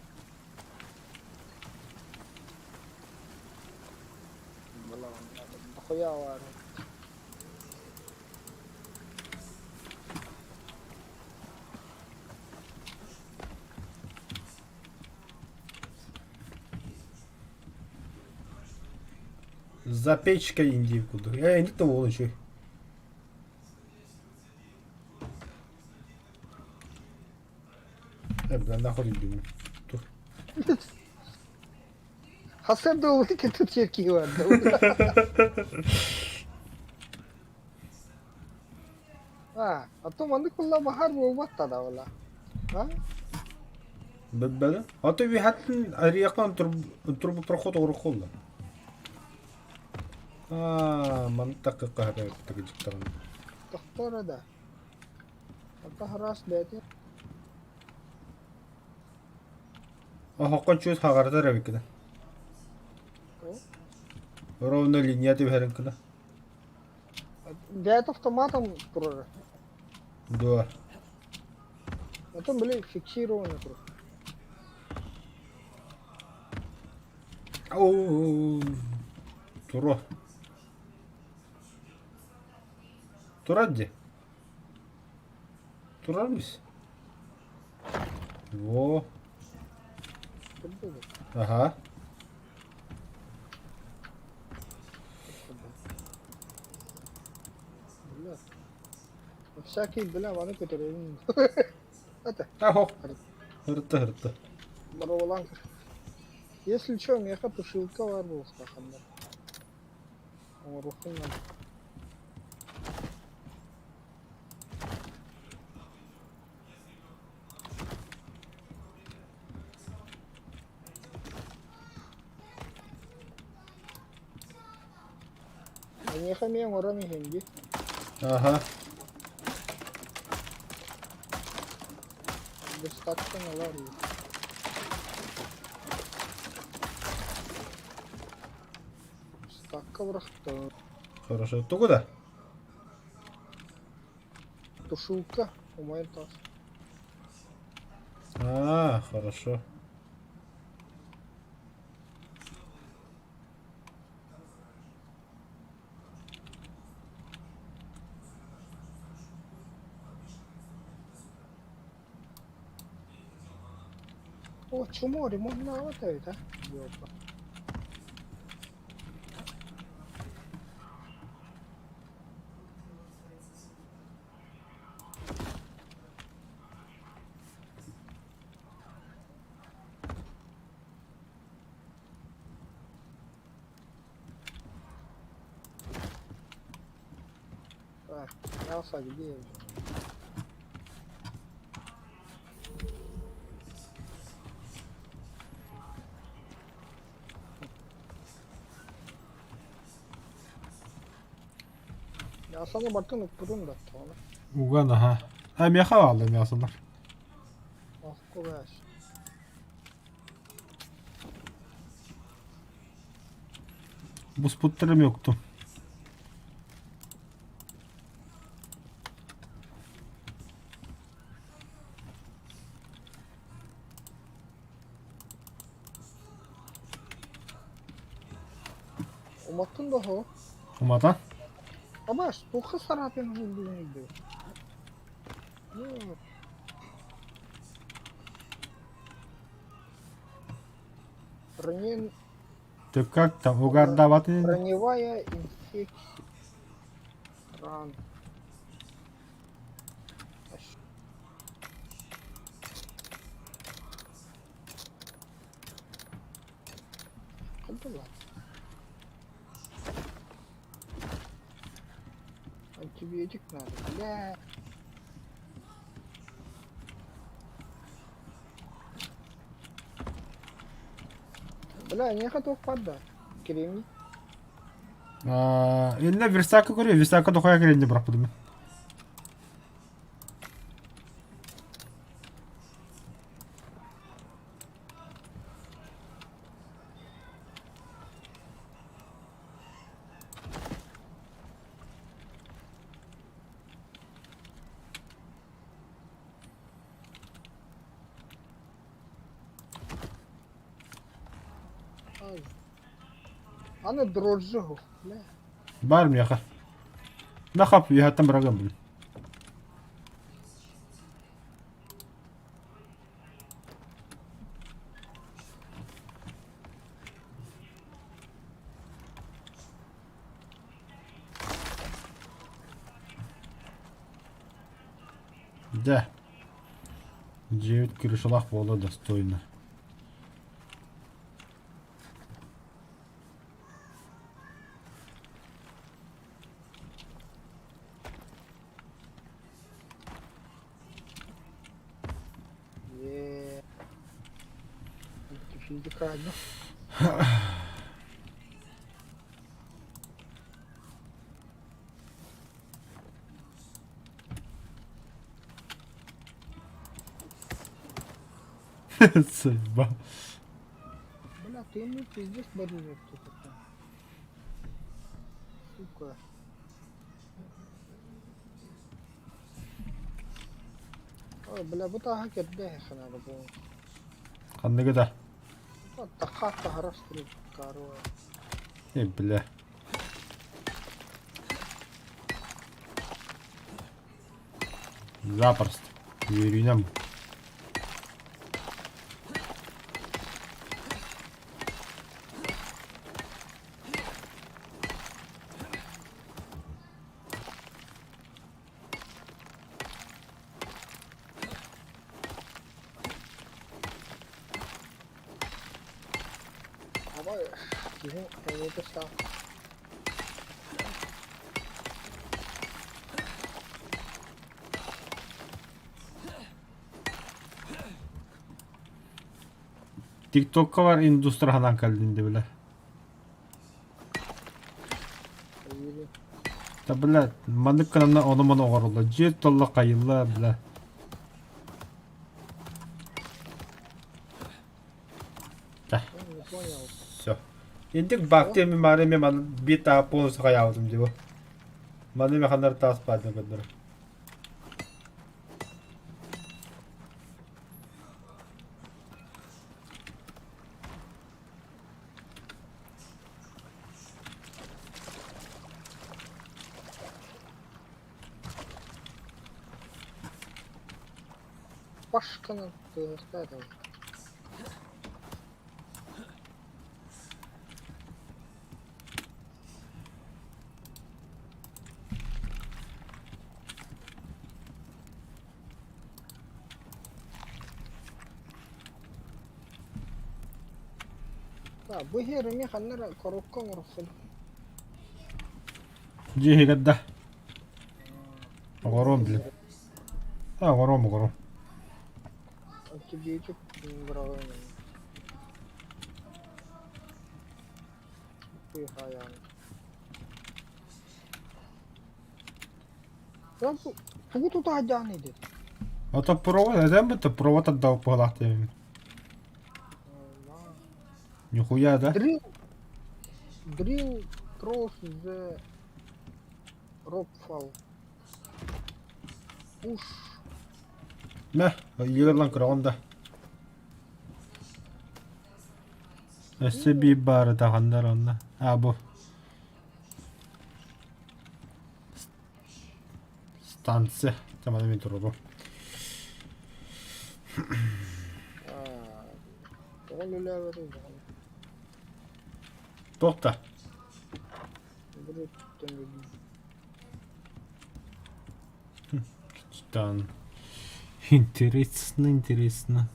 Бля, надо дохуя варить. Запечка индии курдук. Ээ, инник да буолуон үчүгэй. Э, бля, нахуй индивин. Тур. Хасан да тут черки бар. А, а то маннык буолла баһаар буолбат да буолла. А? Бэббэлэ. А то үһэттин арыйахтан турбопроход оҥороххолла. Аа, маннык такка хаһа Тохтор да. Ата хараас бэйэтин Оһоххо чуут хаҕардар эбиккин. Ровно линия түһэрин гына. Бэйэтэ автоматом турара. Дуо. Потом были фиксированы турар. Оу. Туро. Турар дии. Турар мис. Во. Ага. Бля. Всякий, бля, маны көтөрөбүн. Это. Ахо. Ырытта, ырытта. Бороволан. Если что, миэхэ тушилка баар буолуохтаах ханна. Оҥоруохпун наада. Эйиэхэ эмиэ оҥорон иһин дии. Аха. Быстаттан ылар Стакка бырахтым. Хорошо. Тугу да? Тушилка умайан таас. А, хорошо. О, чмо, ремонтнаабат эбит а? Ёпа. Так, мясо где? Мясоны бартын укпутун да тоҕо. Уган аха. А миэхэ бааллар мясолар. Охко бээс. Буспуттарым yoktu. Уматтын да хо. Уматан? Абаш, туохха сараатын уһуллуҥ дуу? Бронен... Ты как там угадаватын? Броневая инфекция. Ран. Да ладно. Антибиотик надо, бля. Бля, эйиэхэ туох баар да? Кремний? Инна верстакка көрүө, верстакка дохуя кириэнни бырахпытым. Ай. Аны дрожжу. Бля. Баар миэхэ. Нахап, үөһэттэн бырагам блин. Дьэ, дьиэбит крышалаах буола достойно. Е. Физика. Судьба. Бля, ты ему пиздец борюешь тут. Сука. Ой, бля, бу тааһа кэрдэ ханара бу. Ханныгы да? Тахха таһарас каруа. Э, бля. Запросто. Үөрүүнэн. Абай, киһи эйиэхэ саа. ТикТокка бар индустра ханан кэллин дебилэ. Да бля, маннык гынан ону-маны оҥороллор. Дьиэ толло хайылла, бля. Да. Не понял. Все. Интик бакты ми мары ми маны би та полностью хаябытым диbo. Маны ми ханар таас баадын көндөрө. Пашканы тыгыста Да, бу иһэр эмиэ ханна эрэ коробка оҥороххун. Дьиэ иһигэр да. Оҥоруом блин. А, оҥоруом, оҥоруом. Антибиотик быраҕыам ини. Хуйхайаан. Тугу тутаһдьаан идит? Ото провод, этэн бытта провод отдал пыһалаах диэмин. Нихуя, да? Дрил, дрил кросс the rockfall. Push. Мэ, илиигэр көрөҕүн да. Өссө биир баары даҕаннар онно. А, бу. Станция. Тамана мин туруру. Тоҕо үлэлээбэтий даҕаны? Туох да? Титан. Интересно, интересно.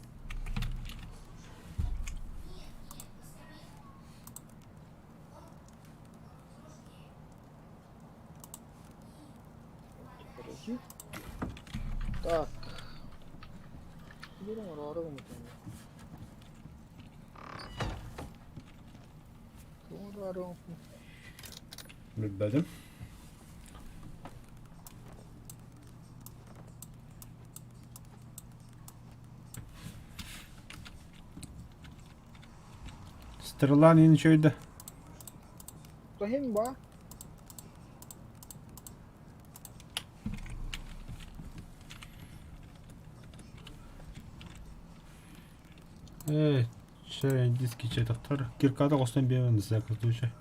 Так. Биир оҥороору гыммытым. Оҥороору Билбэтим. Стрелан иһин үчүгэй да? Тоһин ба. Ээ, чэ, диски чэ тахтар. Кирката оҕустан биэмэн да сакыртууча.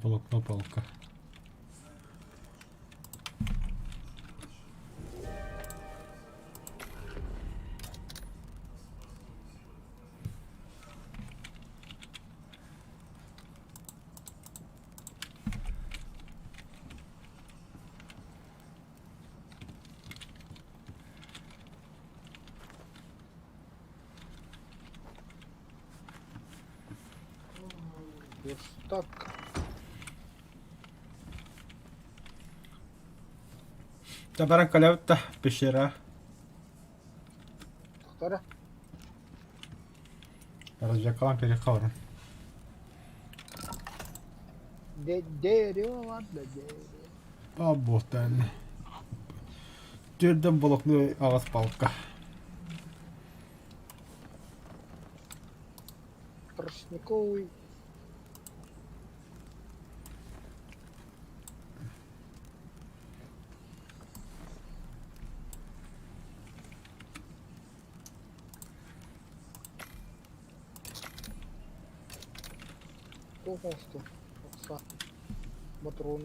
Волокно палка. Верстак. Та баран кэлэбит да пещера. Тохтара. Развлекалан переховарым. Дерево ладно, дерево. Обутан. Түрдэн волокну аҕас палка. Тростниковый. Туох оҥостуо? Охса. Ботуруон.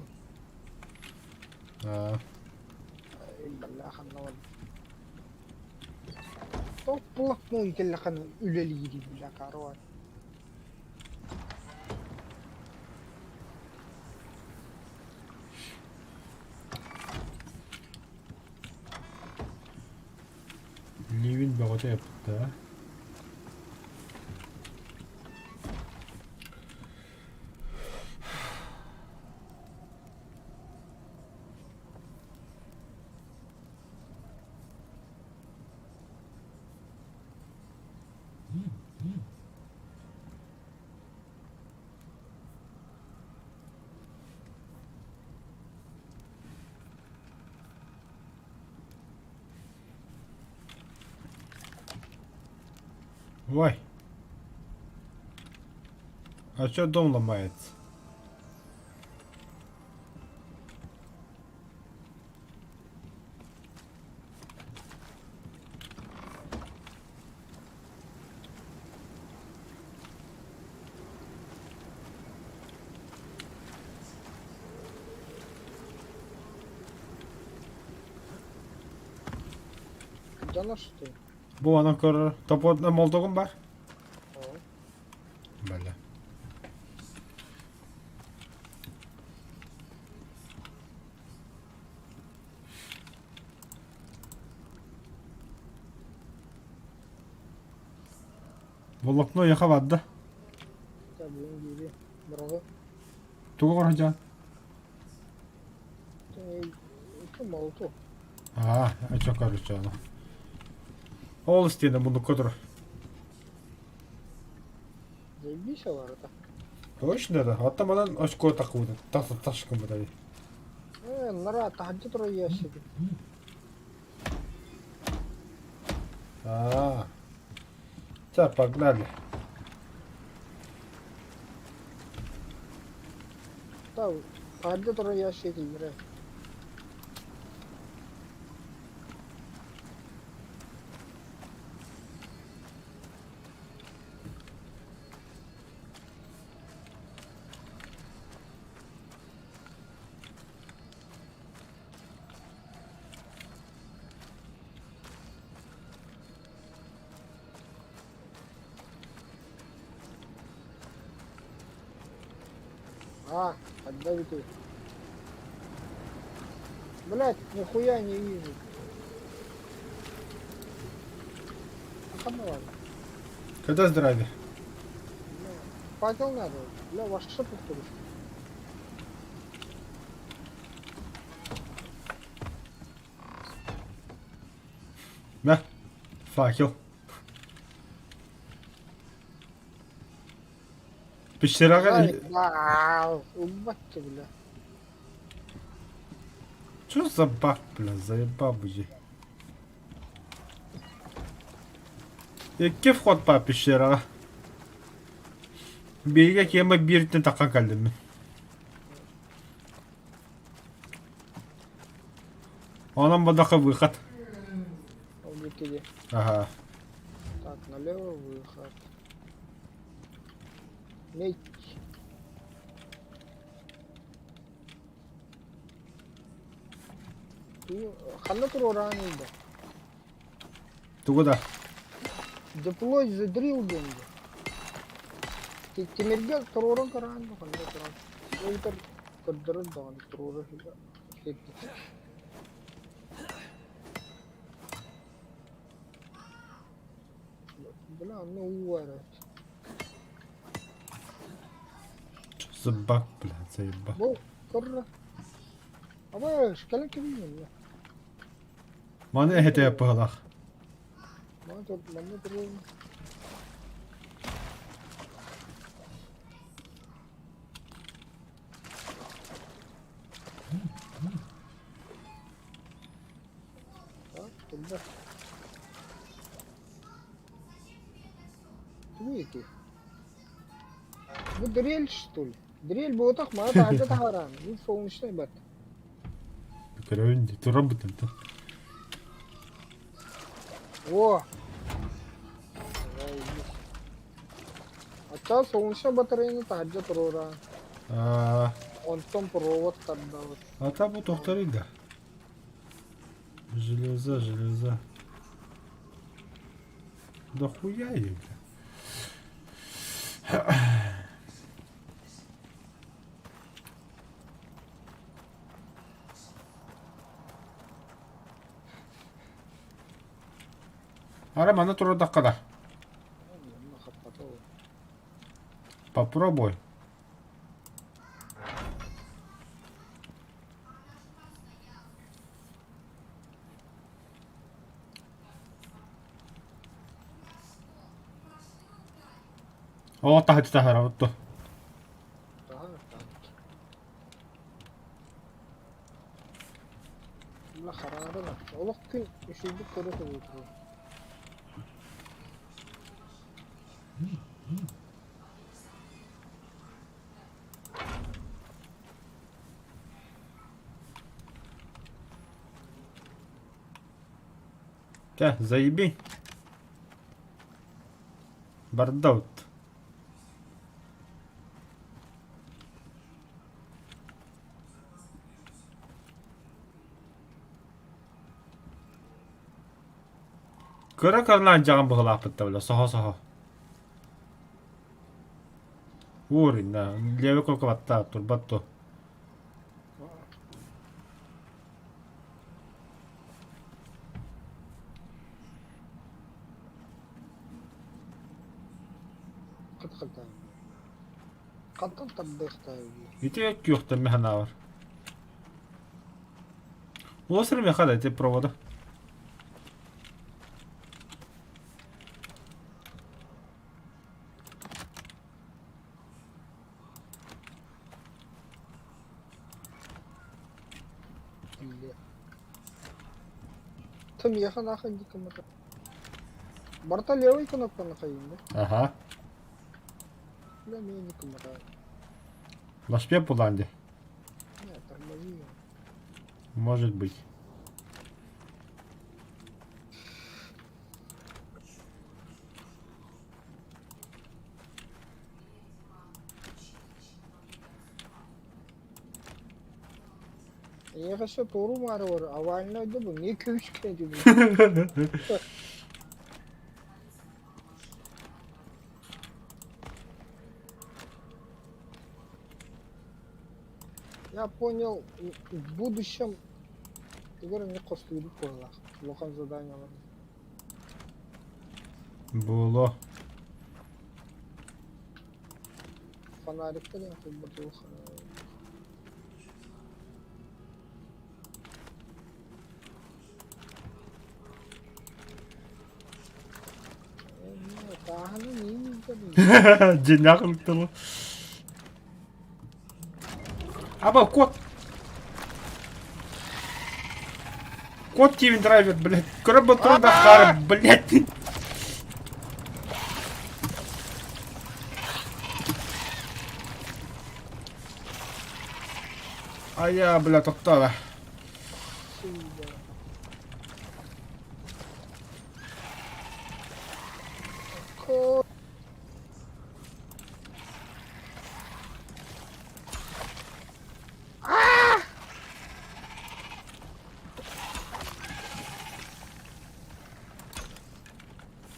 Аа. Иллаллаах анна Топ блокной кэллэххинэ үлэлиирий бля карвар. Ливень бөҕөтө эптэ. Ой. А что дом ломается? Дьоно что? Бу онон көрөр. Топотна молдогум бар. Бэлэ. Волокно яха барда. Тугу оҥорон Аа, очо короче ону. Ол истиэнэ муннукка турар. Точно да. Оттон манан очко такыбыт. Тас ташкыммыт эбит. Аа. Ча, погнали. А, отдавите. Блять, нихуя не вижу. А ну ладно. Когда здравия? Факел надо. Бля, ваш что повторишь? Мэ, факел. Пещераҕа Ылбаччы бля. Что за баг, бля, заебал быдьи. Икки вход по пещераҕа. Биһиги киэмэ бииртэн таххан кэллим мин. Онон бадаха выход. Ол диэки Ага. Так, налево выход. Меч. Ханна туруораан да? Тугу да? Deploy the drill диэн дии. Тимиргэ туруоран көрөөн да ханна туран. Ол көрдөрөр даҕаны туруора сирдит. Бля, онно уу баар эбит. Зыбак, блядь, заеба. Бу көррө. Абаш, кэлэн кэбиһиҥ Маны эһэтэ быһалаах. Манна туруорун. Так, турда. Тугуй ити? Бу дрель, что ли? Дрель буотах мана таһырдьа таһааран. Бу солнечный бат. Көрөбүн дии, турар бытын то. О! Ачча солнечный батареяны таһырдьа туруораан. Аа, Онтон провод тардабыт. а там бу тохторуй да. Железа, железа. Да хуя ей, бля. Ара манна турардахха да. Попробуй. О, таһыччы таһаарабыт дуо? Олох күн үчүгэйдик көрө сылдьар Чэ, заеби. Барда вот. Кыра кырнаан дьаҕан быһылаахпыт да бile, соһо-соһо. Уурунна, левый курка баттаа, турбат дуо? Хантан тардыахтаабый? Ити күөхтэммэ санаабар. Острый меха да ити провода. Тым миэхэ нахуй дикомата. Барыта левый кнопканы хайыым да? Аха. Бля, миэ дикомата. Лашпе булан дии. Не, тормози. Может быть. Эйиэхэ өссө туору-маары бар, овальнай да бу, эмиэ күүскэ Я понял, в будущем тугу эрэ эмиэ хостуурбут буоллаах, улахан заданиелар. Буолуо. Фонарикта диэн холботуох Бааһыны миин илдьэбин. Дьиҥнээх ылыктылы. Аба, кот! Кот Кевин драйвер, блядь. Көрө ботурун да хаар, блядь. Ая, бля, тоқтала.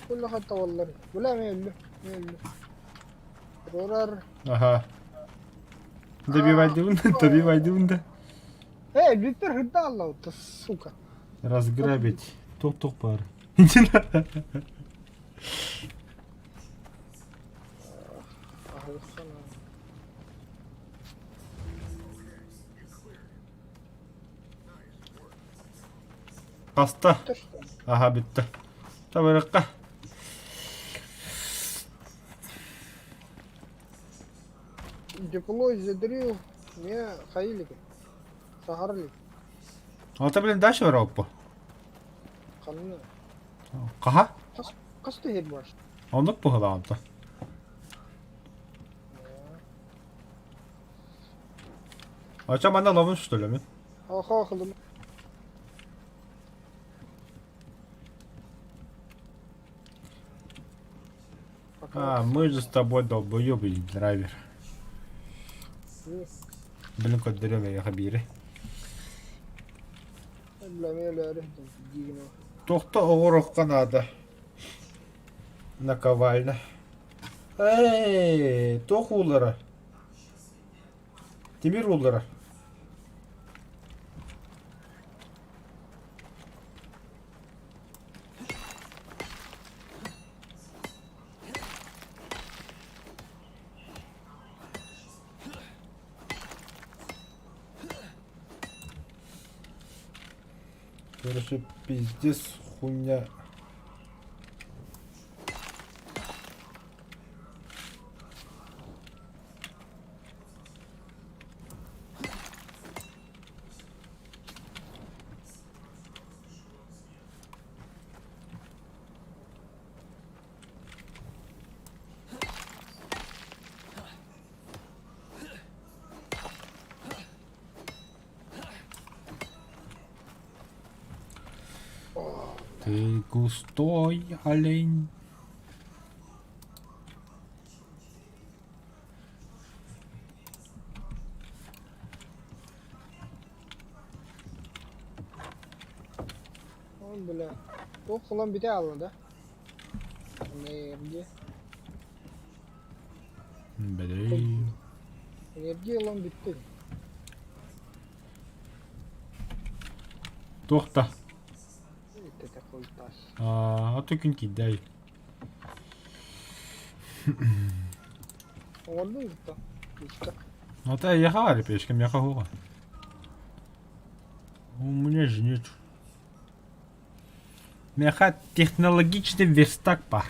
Куллаха таваллар. Бля, мен өллүм. Мен өллүм. Рорар. Аха. Добивайдыбын, добивайдыбын да. Эй, бүппэр хырда алла, сука. Разграбить. Тух-тух бар. Хаста. Аха бүттэ. Табырыкка. Диплой задрил. Не хайилик. Сахарлик. Алта блин дальше бараппа. Ханна. Хаха? Хас хас түһэр бар. Оннук быһылаанта. Ача манна ловын что ли мен? Аха хылым. А, мы же с тобой долбоебы драйвер. Блин, көрдөрүөм эйиэхэ биири. Туохта оҕороххо наада. Наковальня. Эй, туох уулара? Тимир уулара. Короче, пиздец, хуйня. Ты густой олень. Ол бля. Ол кулан бите алла да. Энергия. Блин. Энергия ылан бүттэ. Туох да. Итте хуйтас. А то күн кидай. Оҥордуҥ кытта. Печка. Вот я ехала, печка, меха хуга. У меня же нет. Меха технологичный верстак пар.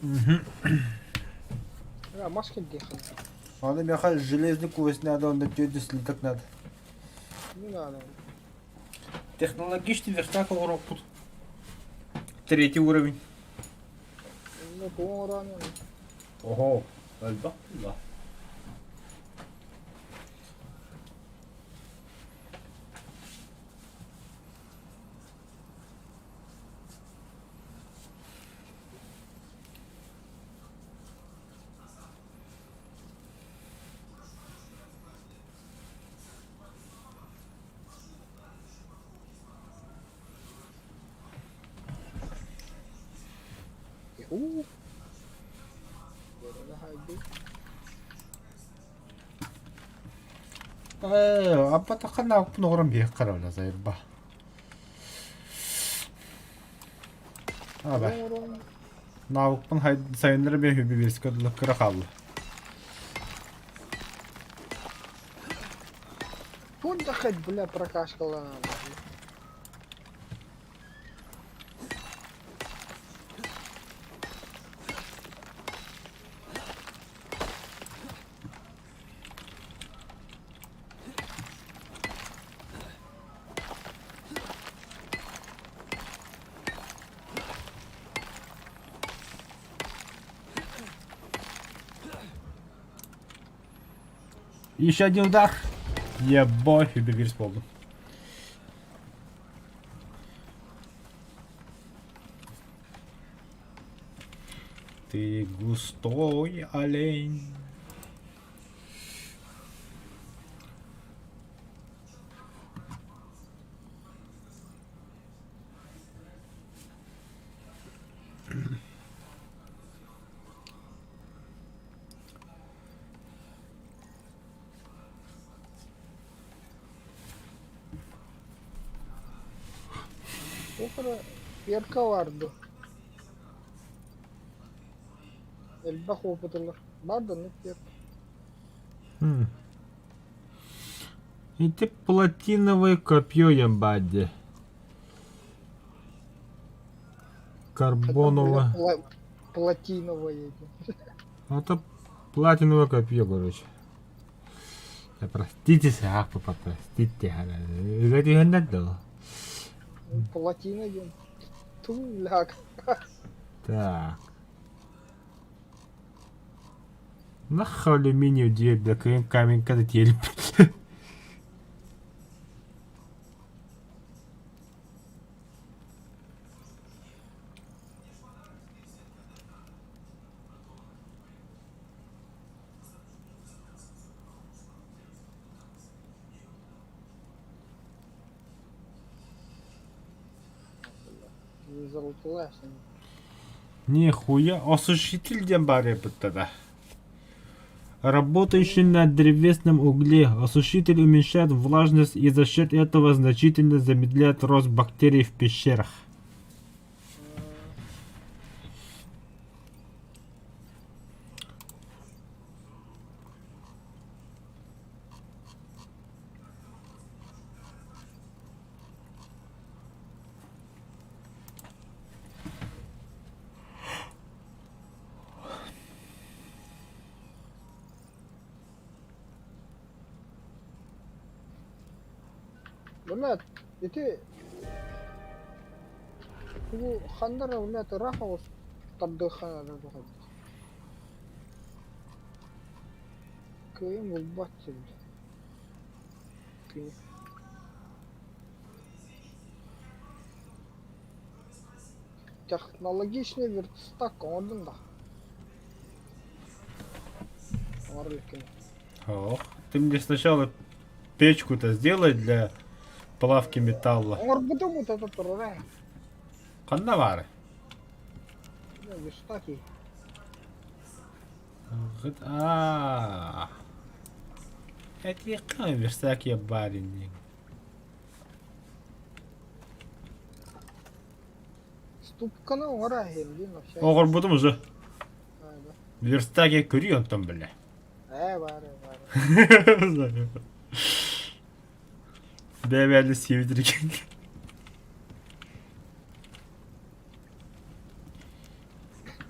А, маски дехал. Аны меха железный кувес надо, он тетя слиток надо. Не надо. Технологичный верстак урок. Третий уровень. Ну, туоҥ Ого, элбэх да. Уу. Ээ, аппатахха нааппын оҕорон биһиэхэ хараҕына сайырба. Аба, наабыкпын сайыннара биэ үбү биэскэ дылы кыра хаалла. Тут да хоть, бля, прокашкала надо. Еще один удар. Ебой, вирус буоллум. Ты густой олень. Опера перка баар дуо? Элбэх опыт ылар. Баар да оннук перка. Ити платиновое копье ебать. Карбоново. Платиновое. Это платиновое копье, короче. Да простите, ах, папа, простите. Это дало. Платина диэн. Ту ляг. Так. Нахуй алюминий дверь, бля, камень когда телеп. Нихуя, осушитель диэн баар эбит да. Работающий на древесном угле, осушитель уменьшает влажность и за счет этого значительно замедляет рост бактерий в пещерах. Блядь, ити бу ханна эрэ блядь ыраах оҕус тардыахха наада дуу хайдах. Кыайан булбат сирбит. Технологичный верстак оҥордуҥ да? Оҥоро иликкин. Ох, ты мне сначала печку-то сделай для плавки металла. Оҥорбутум вот это турара. Ханна баары? Верстаки. Аа. Этиэххэ верстак я барин. Ступканы оҥоро иһин диэн вообще. Оҕорбутум уже. Верстак я көрүү онтон бile. Ээ баары баары. Бэбэлли сиэбитирген.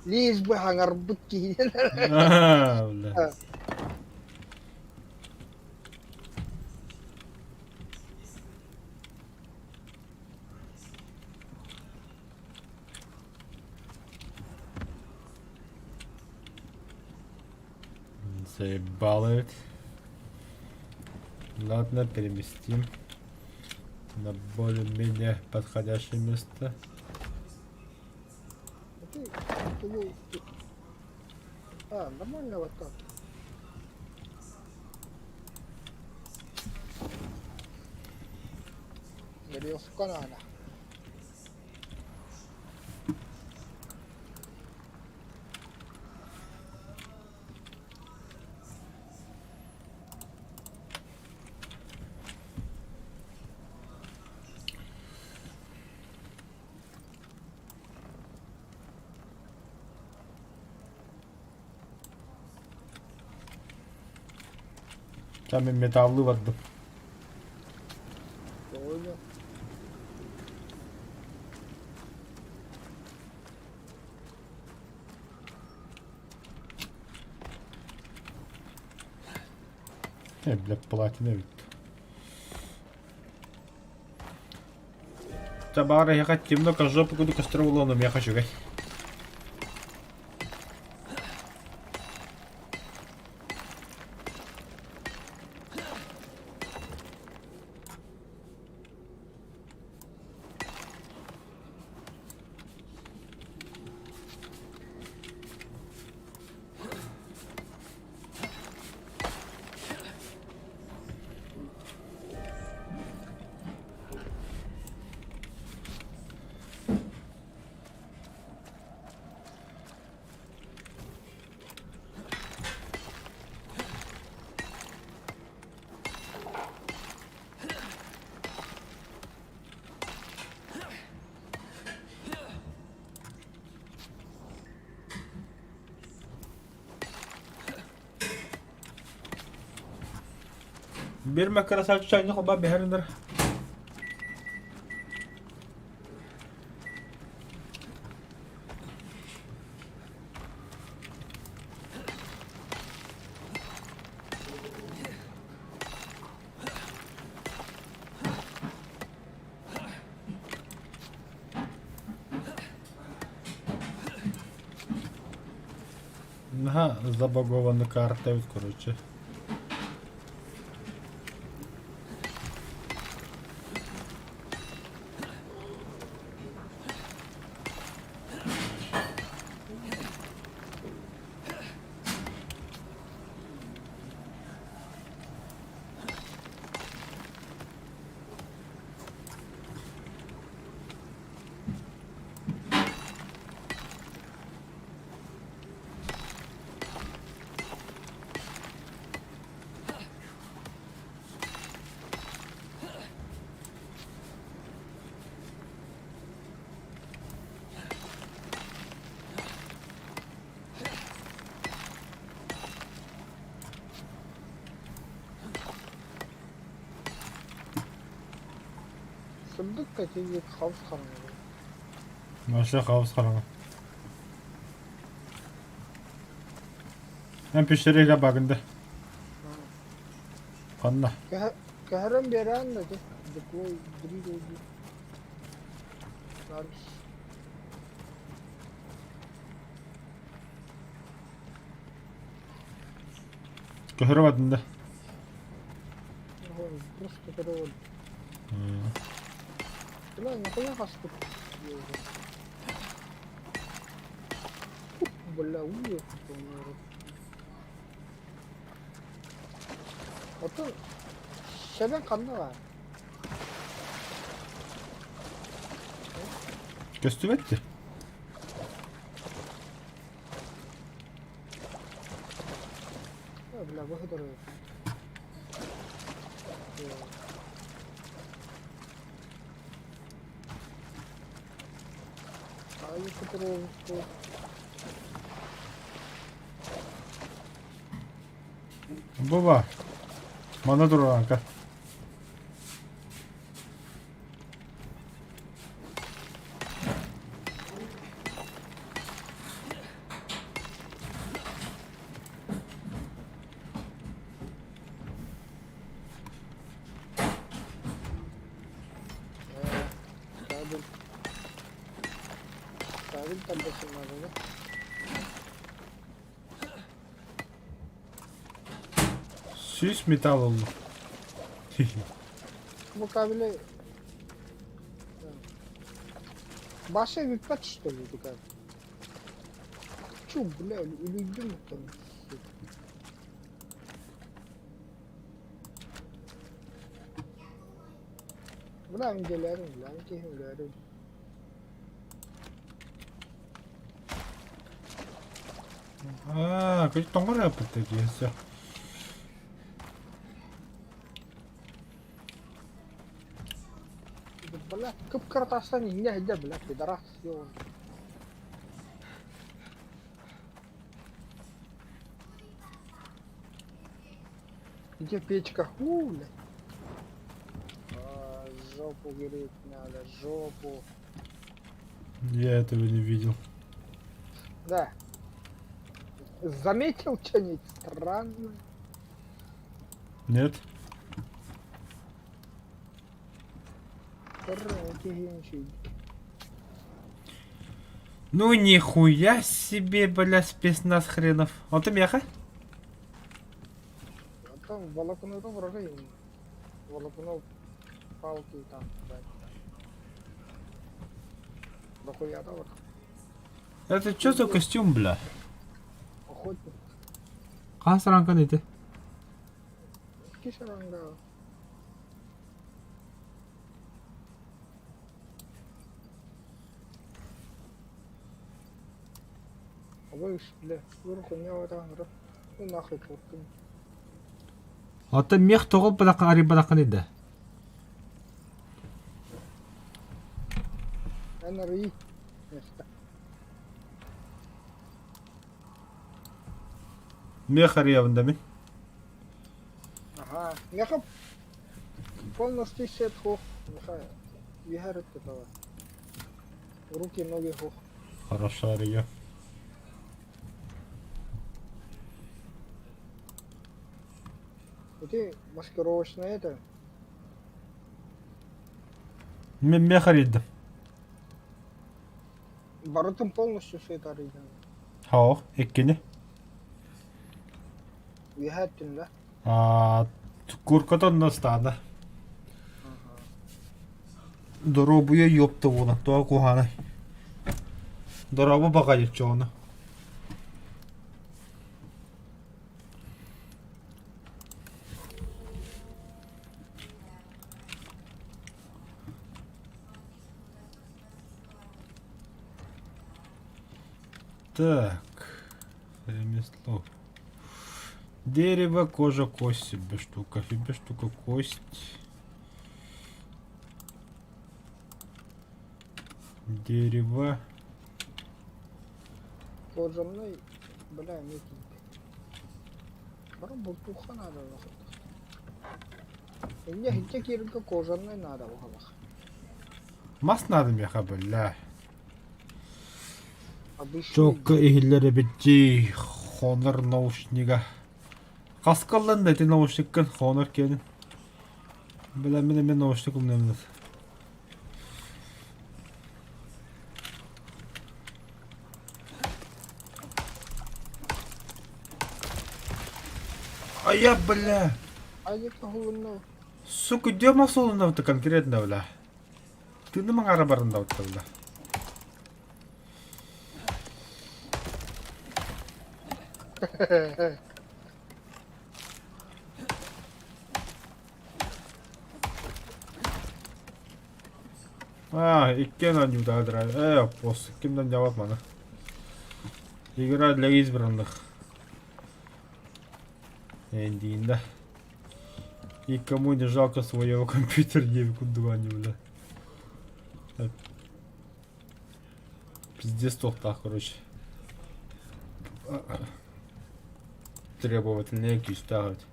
Лишь бы хаҥарбыт киһи. Аа, бля. Заебало ведь. Ладно, переместим на более-менее подходящее место. А, нормально вот так. Березка надо. Там мен металлы бардым. Понял. Э, бля, платина эбит. Табара, я хотел немного жопу куду костру но я хочу гай. Бир макарасааччы чайны холбоон биһэринэр. Наһаа забагованный карта эбит короче. Сырдык да тиийбит хаус хараҥа. Вообще хаус хараҥа. Эн пещерега багында. Ханна? Көһөрөн биэрэн да ити. Деплой дрил Нарс. Көһөрө бардын да. Просто көрө Бля, нахуя хаспыт? Бля, уехал народ. Оттон сэбэн ханна баар? Көстүбэт дии. Бля, выходор. Бу баар. Манна туруораҥка. Кабель. Кабель там надо, да? Сүүс металл ылла. Бу кабели... Баша бүппэт что ли такая? Чу, бля, үлүйдүм там. Бля, мин бля, мин киһим Аа, кыыс тоҥор ыаппыт дии все. Бля, кып-кыра тастан иҥнэ сылдьар, бля, пидорас, ёбаный. Где печка? У, блядь. А, жопу греть надо, жопу. Я этого не видел. Да. Заметил что-нибудь странное? Нет. Ну нихуя себе, бля, спецназ хренов. А ты меха? А там волоконо вроде волоконо палки там, да. Дохуя да вот. Это что за костюм, бля? Охотник. Хас ранкан ити? Иккис ранга. Абай бля, Ну нахуй куртун. Оттон мех тоҕо бырахха арыйбатаххыный да? Эн арыйыы место. Мех арыйабын да мин. Аха. Меха. Полностью сет суох. Үөһэ өрүттэ тоҕо. Руки, ноги суох. Хорошо, Ария. Ити маскировочная это. Мен мех арыйдым. Барытын полностью сет арыйдым. Хаох, иккини. Үөһэ өттүн да? Аа, курката онно ыстаана. Доруобуйа ёпта буолан, тоҕо куһаҕанай. Дорообо баҕайы чоону. Так, ремесло. Дерево, кожа, кость, себе штука, себе штука, кость. Дерево. Кожаный, бля, не Бары бултуха надо. Инде хитте кииргэ кожаный надо буолах. Мас надо меха, бля. Чокка иһиллэр эбит дии, Хонор наушнига. Хаска ыллан да ити наушниккын Хонор киэнин. Бля, мин эмиэ наушник умнаммыт. А я, бля! Сука, где масолунна-то конкретно, бля? Тыыным аҥаара барында бля. А, иккиэн оонньуутаадыра. Ээ, оппуос, ким да дьабат маны. Игра для избранных. Эндиин да. Никому не жалко своего компьютера диэбит бля. Пиздец туохтаах, короче. Требовательнее күүстээх эбит.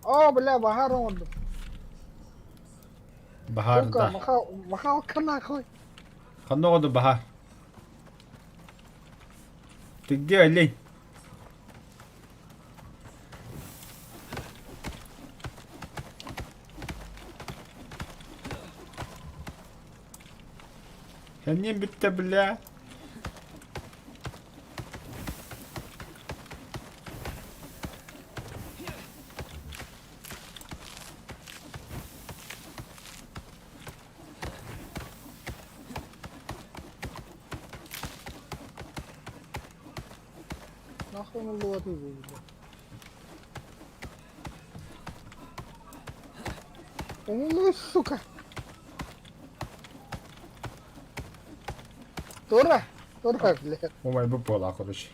Оо, бля, баһаар оҥордум. Баһаар Сука, да. махал, махалка нахуй. Ханна оҕоду баһаар? Ты где, олень? Кэнниэн бүттэ, бля. Нахуй он бля. Ну, сука. Тура, тура, бля. Умай бу буолаа, короче.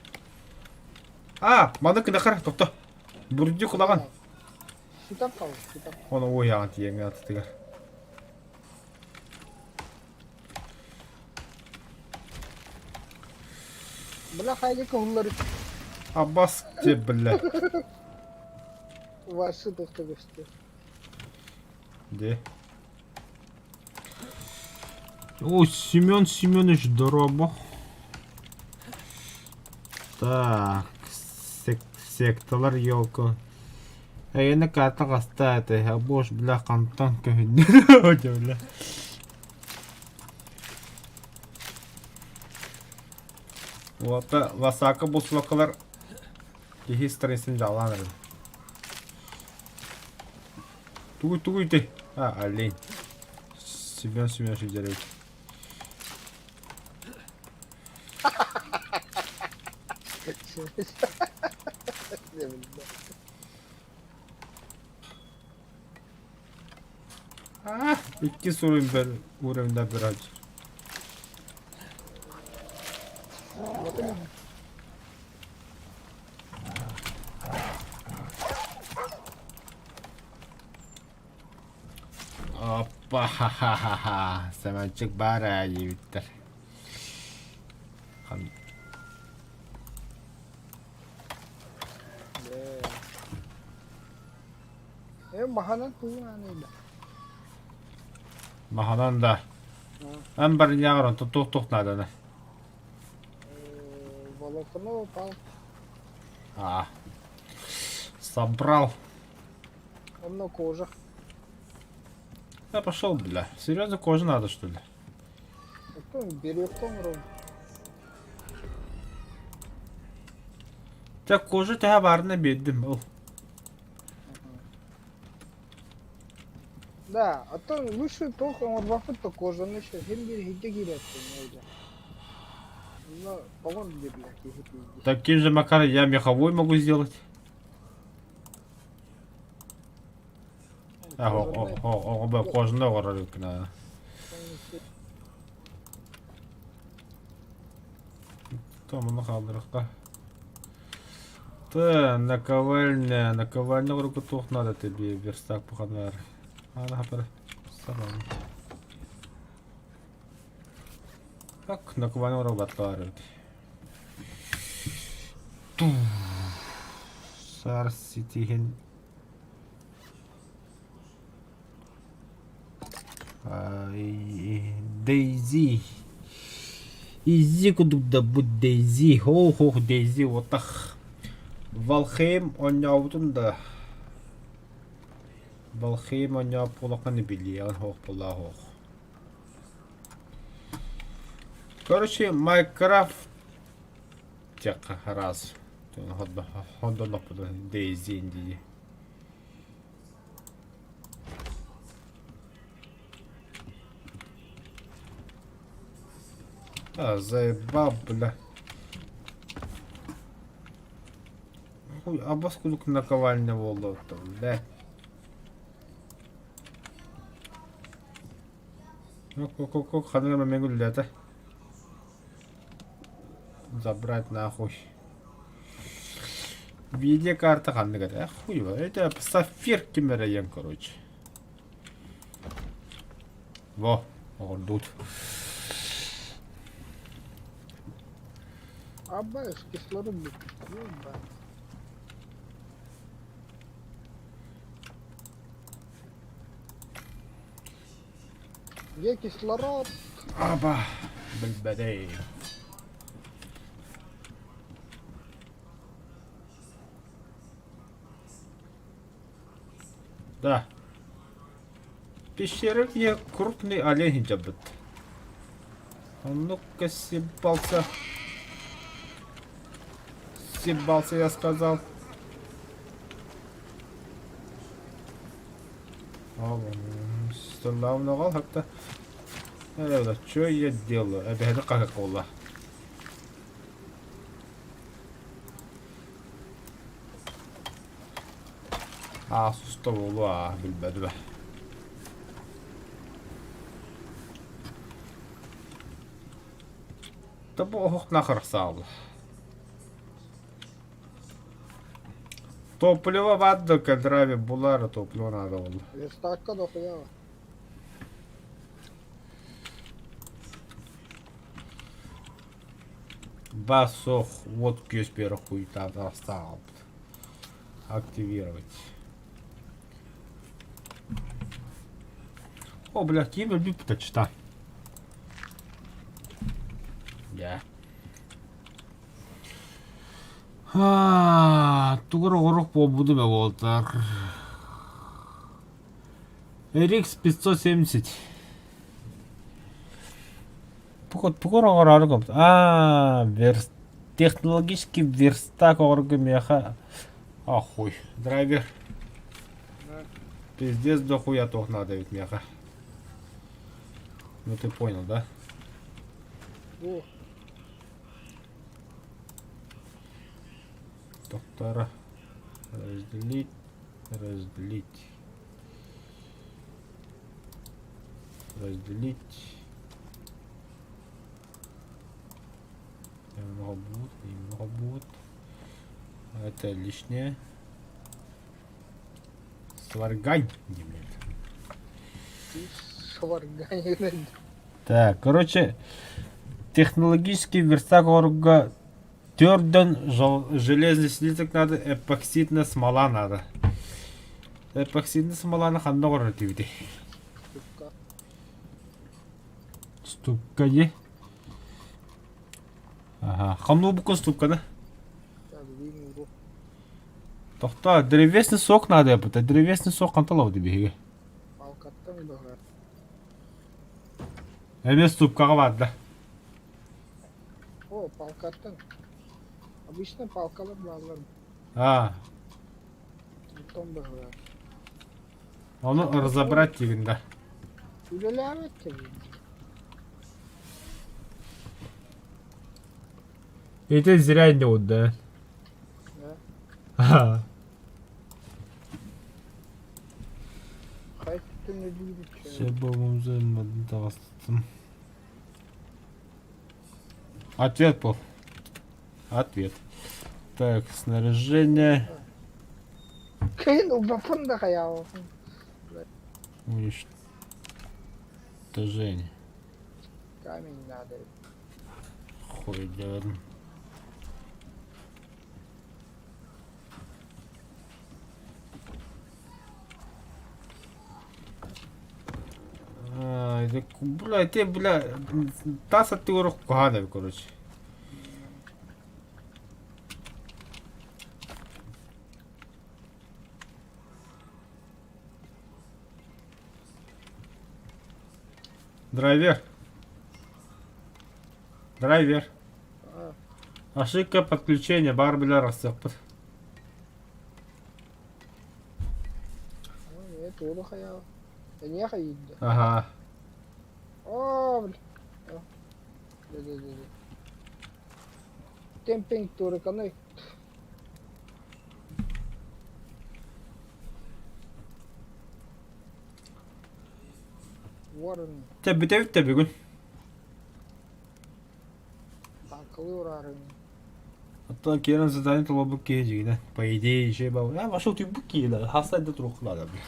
А, маны кынахар, тохто. Бурдю кулаган. Ситап кал, ситап. Оны уйаан тиеңе атытыгар. Бля, хайга кыллары. Абас те, бля. Ваши тохто көстө. Де. О, Семен Семенович, дорообо. Так, сек секталар елка. Эйэни карта хаста этэй, абош бля хантан көһүннэр бля. Уота Васака булсубаккалар киһи страницаны дьаалаан эрэр. Тугуй тугуй ты? А, олень. Семен Семенович дьэрэй. А, иккис уровень уровеньда бираж. Оппа ха-ха-ха-ха, Сэмэнчик баар ээ диэбиттэр. Э, маһанан тугун да. Маһанан да. Эн барынньааҕар онтон туох-туох нааданы? Волокно пал. А, собрал. Онно кожа. Я пошел, бля. Серьезно, кожа надо, что ли? Берёккэ оҥоробун. Дьэ, кожа төһө баарына биэрдим ол. Да, а то лучше туох оҥорбоппут да кожаны еще син биир иһирдьэ киирээттин ол Но тоҕо бля киһи пиздец. Таким же макаром я меховой могу сделать. Оҕо кожаны оҥорор эбиккин Томуну хаалларыахха. Т наковальня, наковальня оҥорорго туох наада тебе верстак пуханар. Ана хапара. Сабан. Так, наковальня оҥорор баттаар эбит. Сар ситиһин Дейзи. Изи кудук да бу Дейзи. Хоох Дейзи отах. Валхейм оонньообутун да Валхейм оонньооб улахан билиэҕин хоох буоллаа хоох. Короче, Майнкрафт диэххэ раз. Ходдоноппутун Дейзи дии. А, заебал, бля. Хуй, абас кудук наковальня буолла бля. Ок, ханна мен үллээтэ. Забрать нахуй. Видеокарта ханнык этэ? Хуй его. Это сапфир кимэрэйэн, короче. Во, оҕордуут. Абба кислород бүттэ. Ёба. Где кислород? Аба, билбэтэй. Да. Пещера где крупный олень дьабыт. А ну-ка, съебался. Съебался, я сказал. Столлаах хатта. Что я делаю? Эбэһэни хаһык буолла. Аа, суста буолуо аа, билбэтим. Да бу оһох нахар саалла. Топливо баар да кэлдэрээби булар топливо наада буолла. Верстакка дохуя. Басох, вот күөс биэрэ хуйта саалбыт. Активировать. О, бля, ким өлбүт чита. Я. Тугар оҕорук буолбутум буолтар. RX 570. Тугар оҥороору гыммыт. Аа, верст... технологический верстак оҥорорго миэхэ Ахуй. Драйвер. Пиздец дохуя туох надо ведь миэхэ. Ну ты понял, да? О. Доктора. Разделить. Разделить. Разделить. Немного будет, немного будет. Это лишнее. Сваргань, не, блядь. Сварганина. Так, короче, технологический верстак оҥорорго төрдөн железный слиток надо, эпоксидная смола надо. Эпоксидная смоланы ханна оҥорор этибитий? Ступка. Ступка дии. Ага. Ханна ступканы? Так, билигин Тохтоо, древесный сок надо это. Древесный сок хантан ылабыт биһиги? Палкаттан быһар. Эмиэ ступкаҕа баар да. О, палкаттан. Обычно палкалар бааллар. А, Онтон быһылар. ону разобрать диигин да. Үлэлээбэт кэбин. Это зря не вот, да. Да. Ага. Хайттын өлүүрүччэ. Таҕыстым. Ответ был. Ответ. Так, снаряжение. Кыһын убаппын да хайаабаппын. Уничтожение. Камень надо. Хуй делать. А, это, бля, это, бля, тас аттыгар куһаан короче. Драйвер. Драйвер. А, Ошибка подключения баар билэр ассыппыт. ну, это тугу хайаа. Эниэхэ иирдэ. Ага. Оо, бля. О. Да, да, да, да. Темпинг турыканы. Warren Чэ бүтэбит да бүгүн. танкалыы ураарын. Оттон киирэн задание толорбут киһи дьиҥинэн. По идее еще А, вошел ты буки, да. Хастай да турук надо, бля.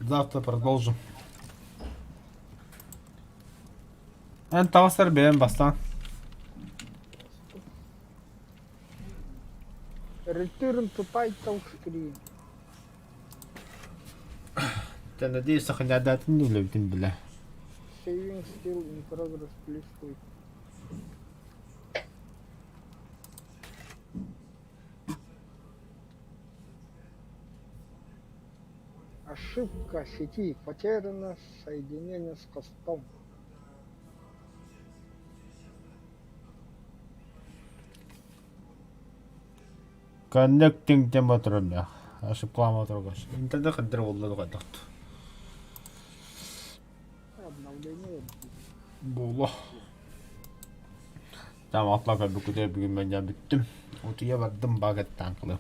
Завтра продолжим. Эн таҕыстар бэйэм бастаан. Return to title screen. Ты надеюсь, сохранядаатын үлэбитин билэ. Saving still in progress, please wait. Ошибка сети. Потеряно соединение с хостом. Connecting тематырым Ошибкалаама тургаш. Интернет хаддыр болла дугайдахт. Обновление. Буолла. Там атлака бүкүтэ бүгүн мен бүттүм. Утуйа бардым багаттан кылы.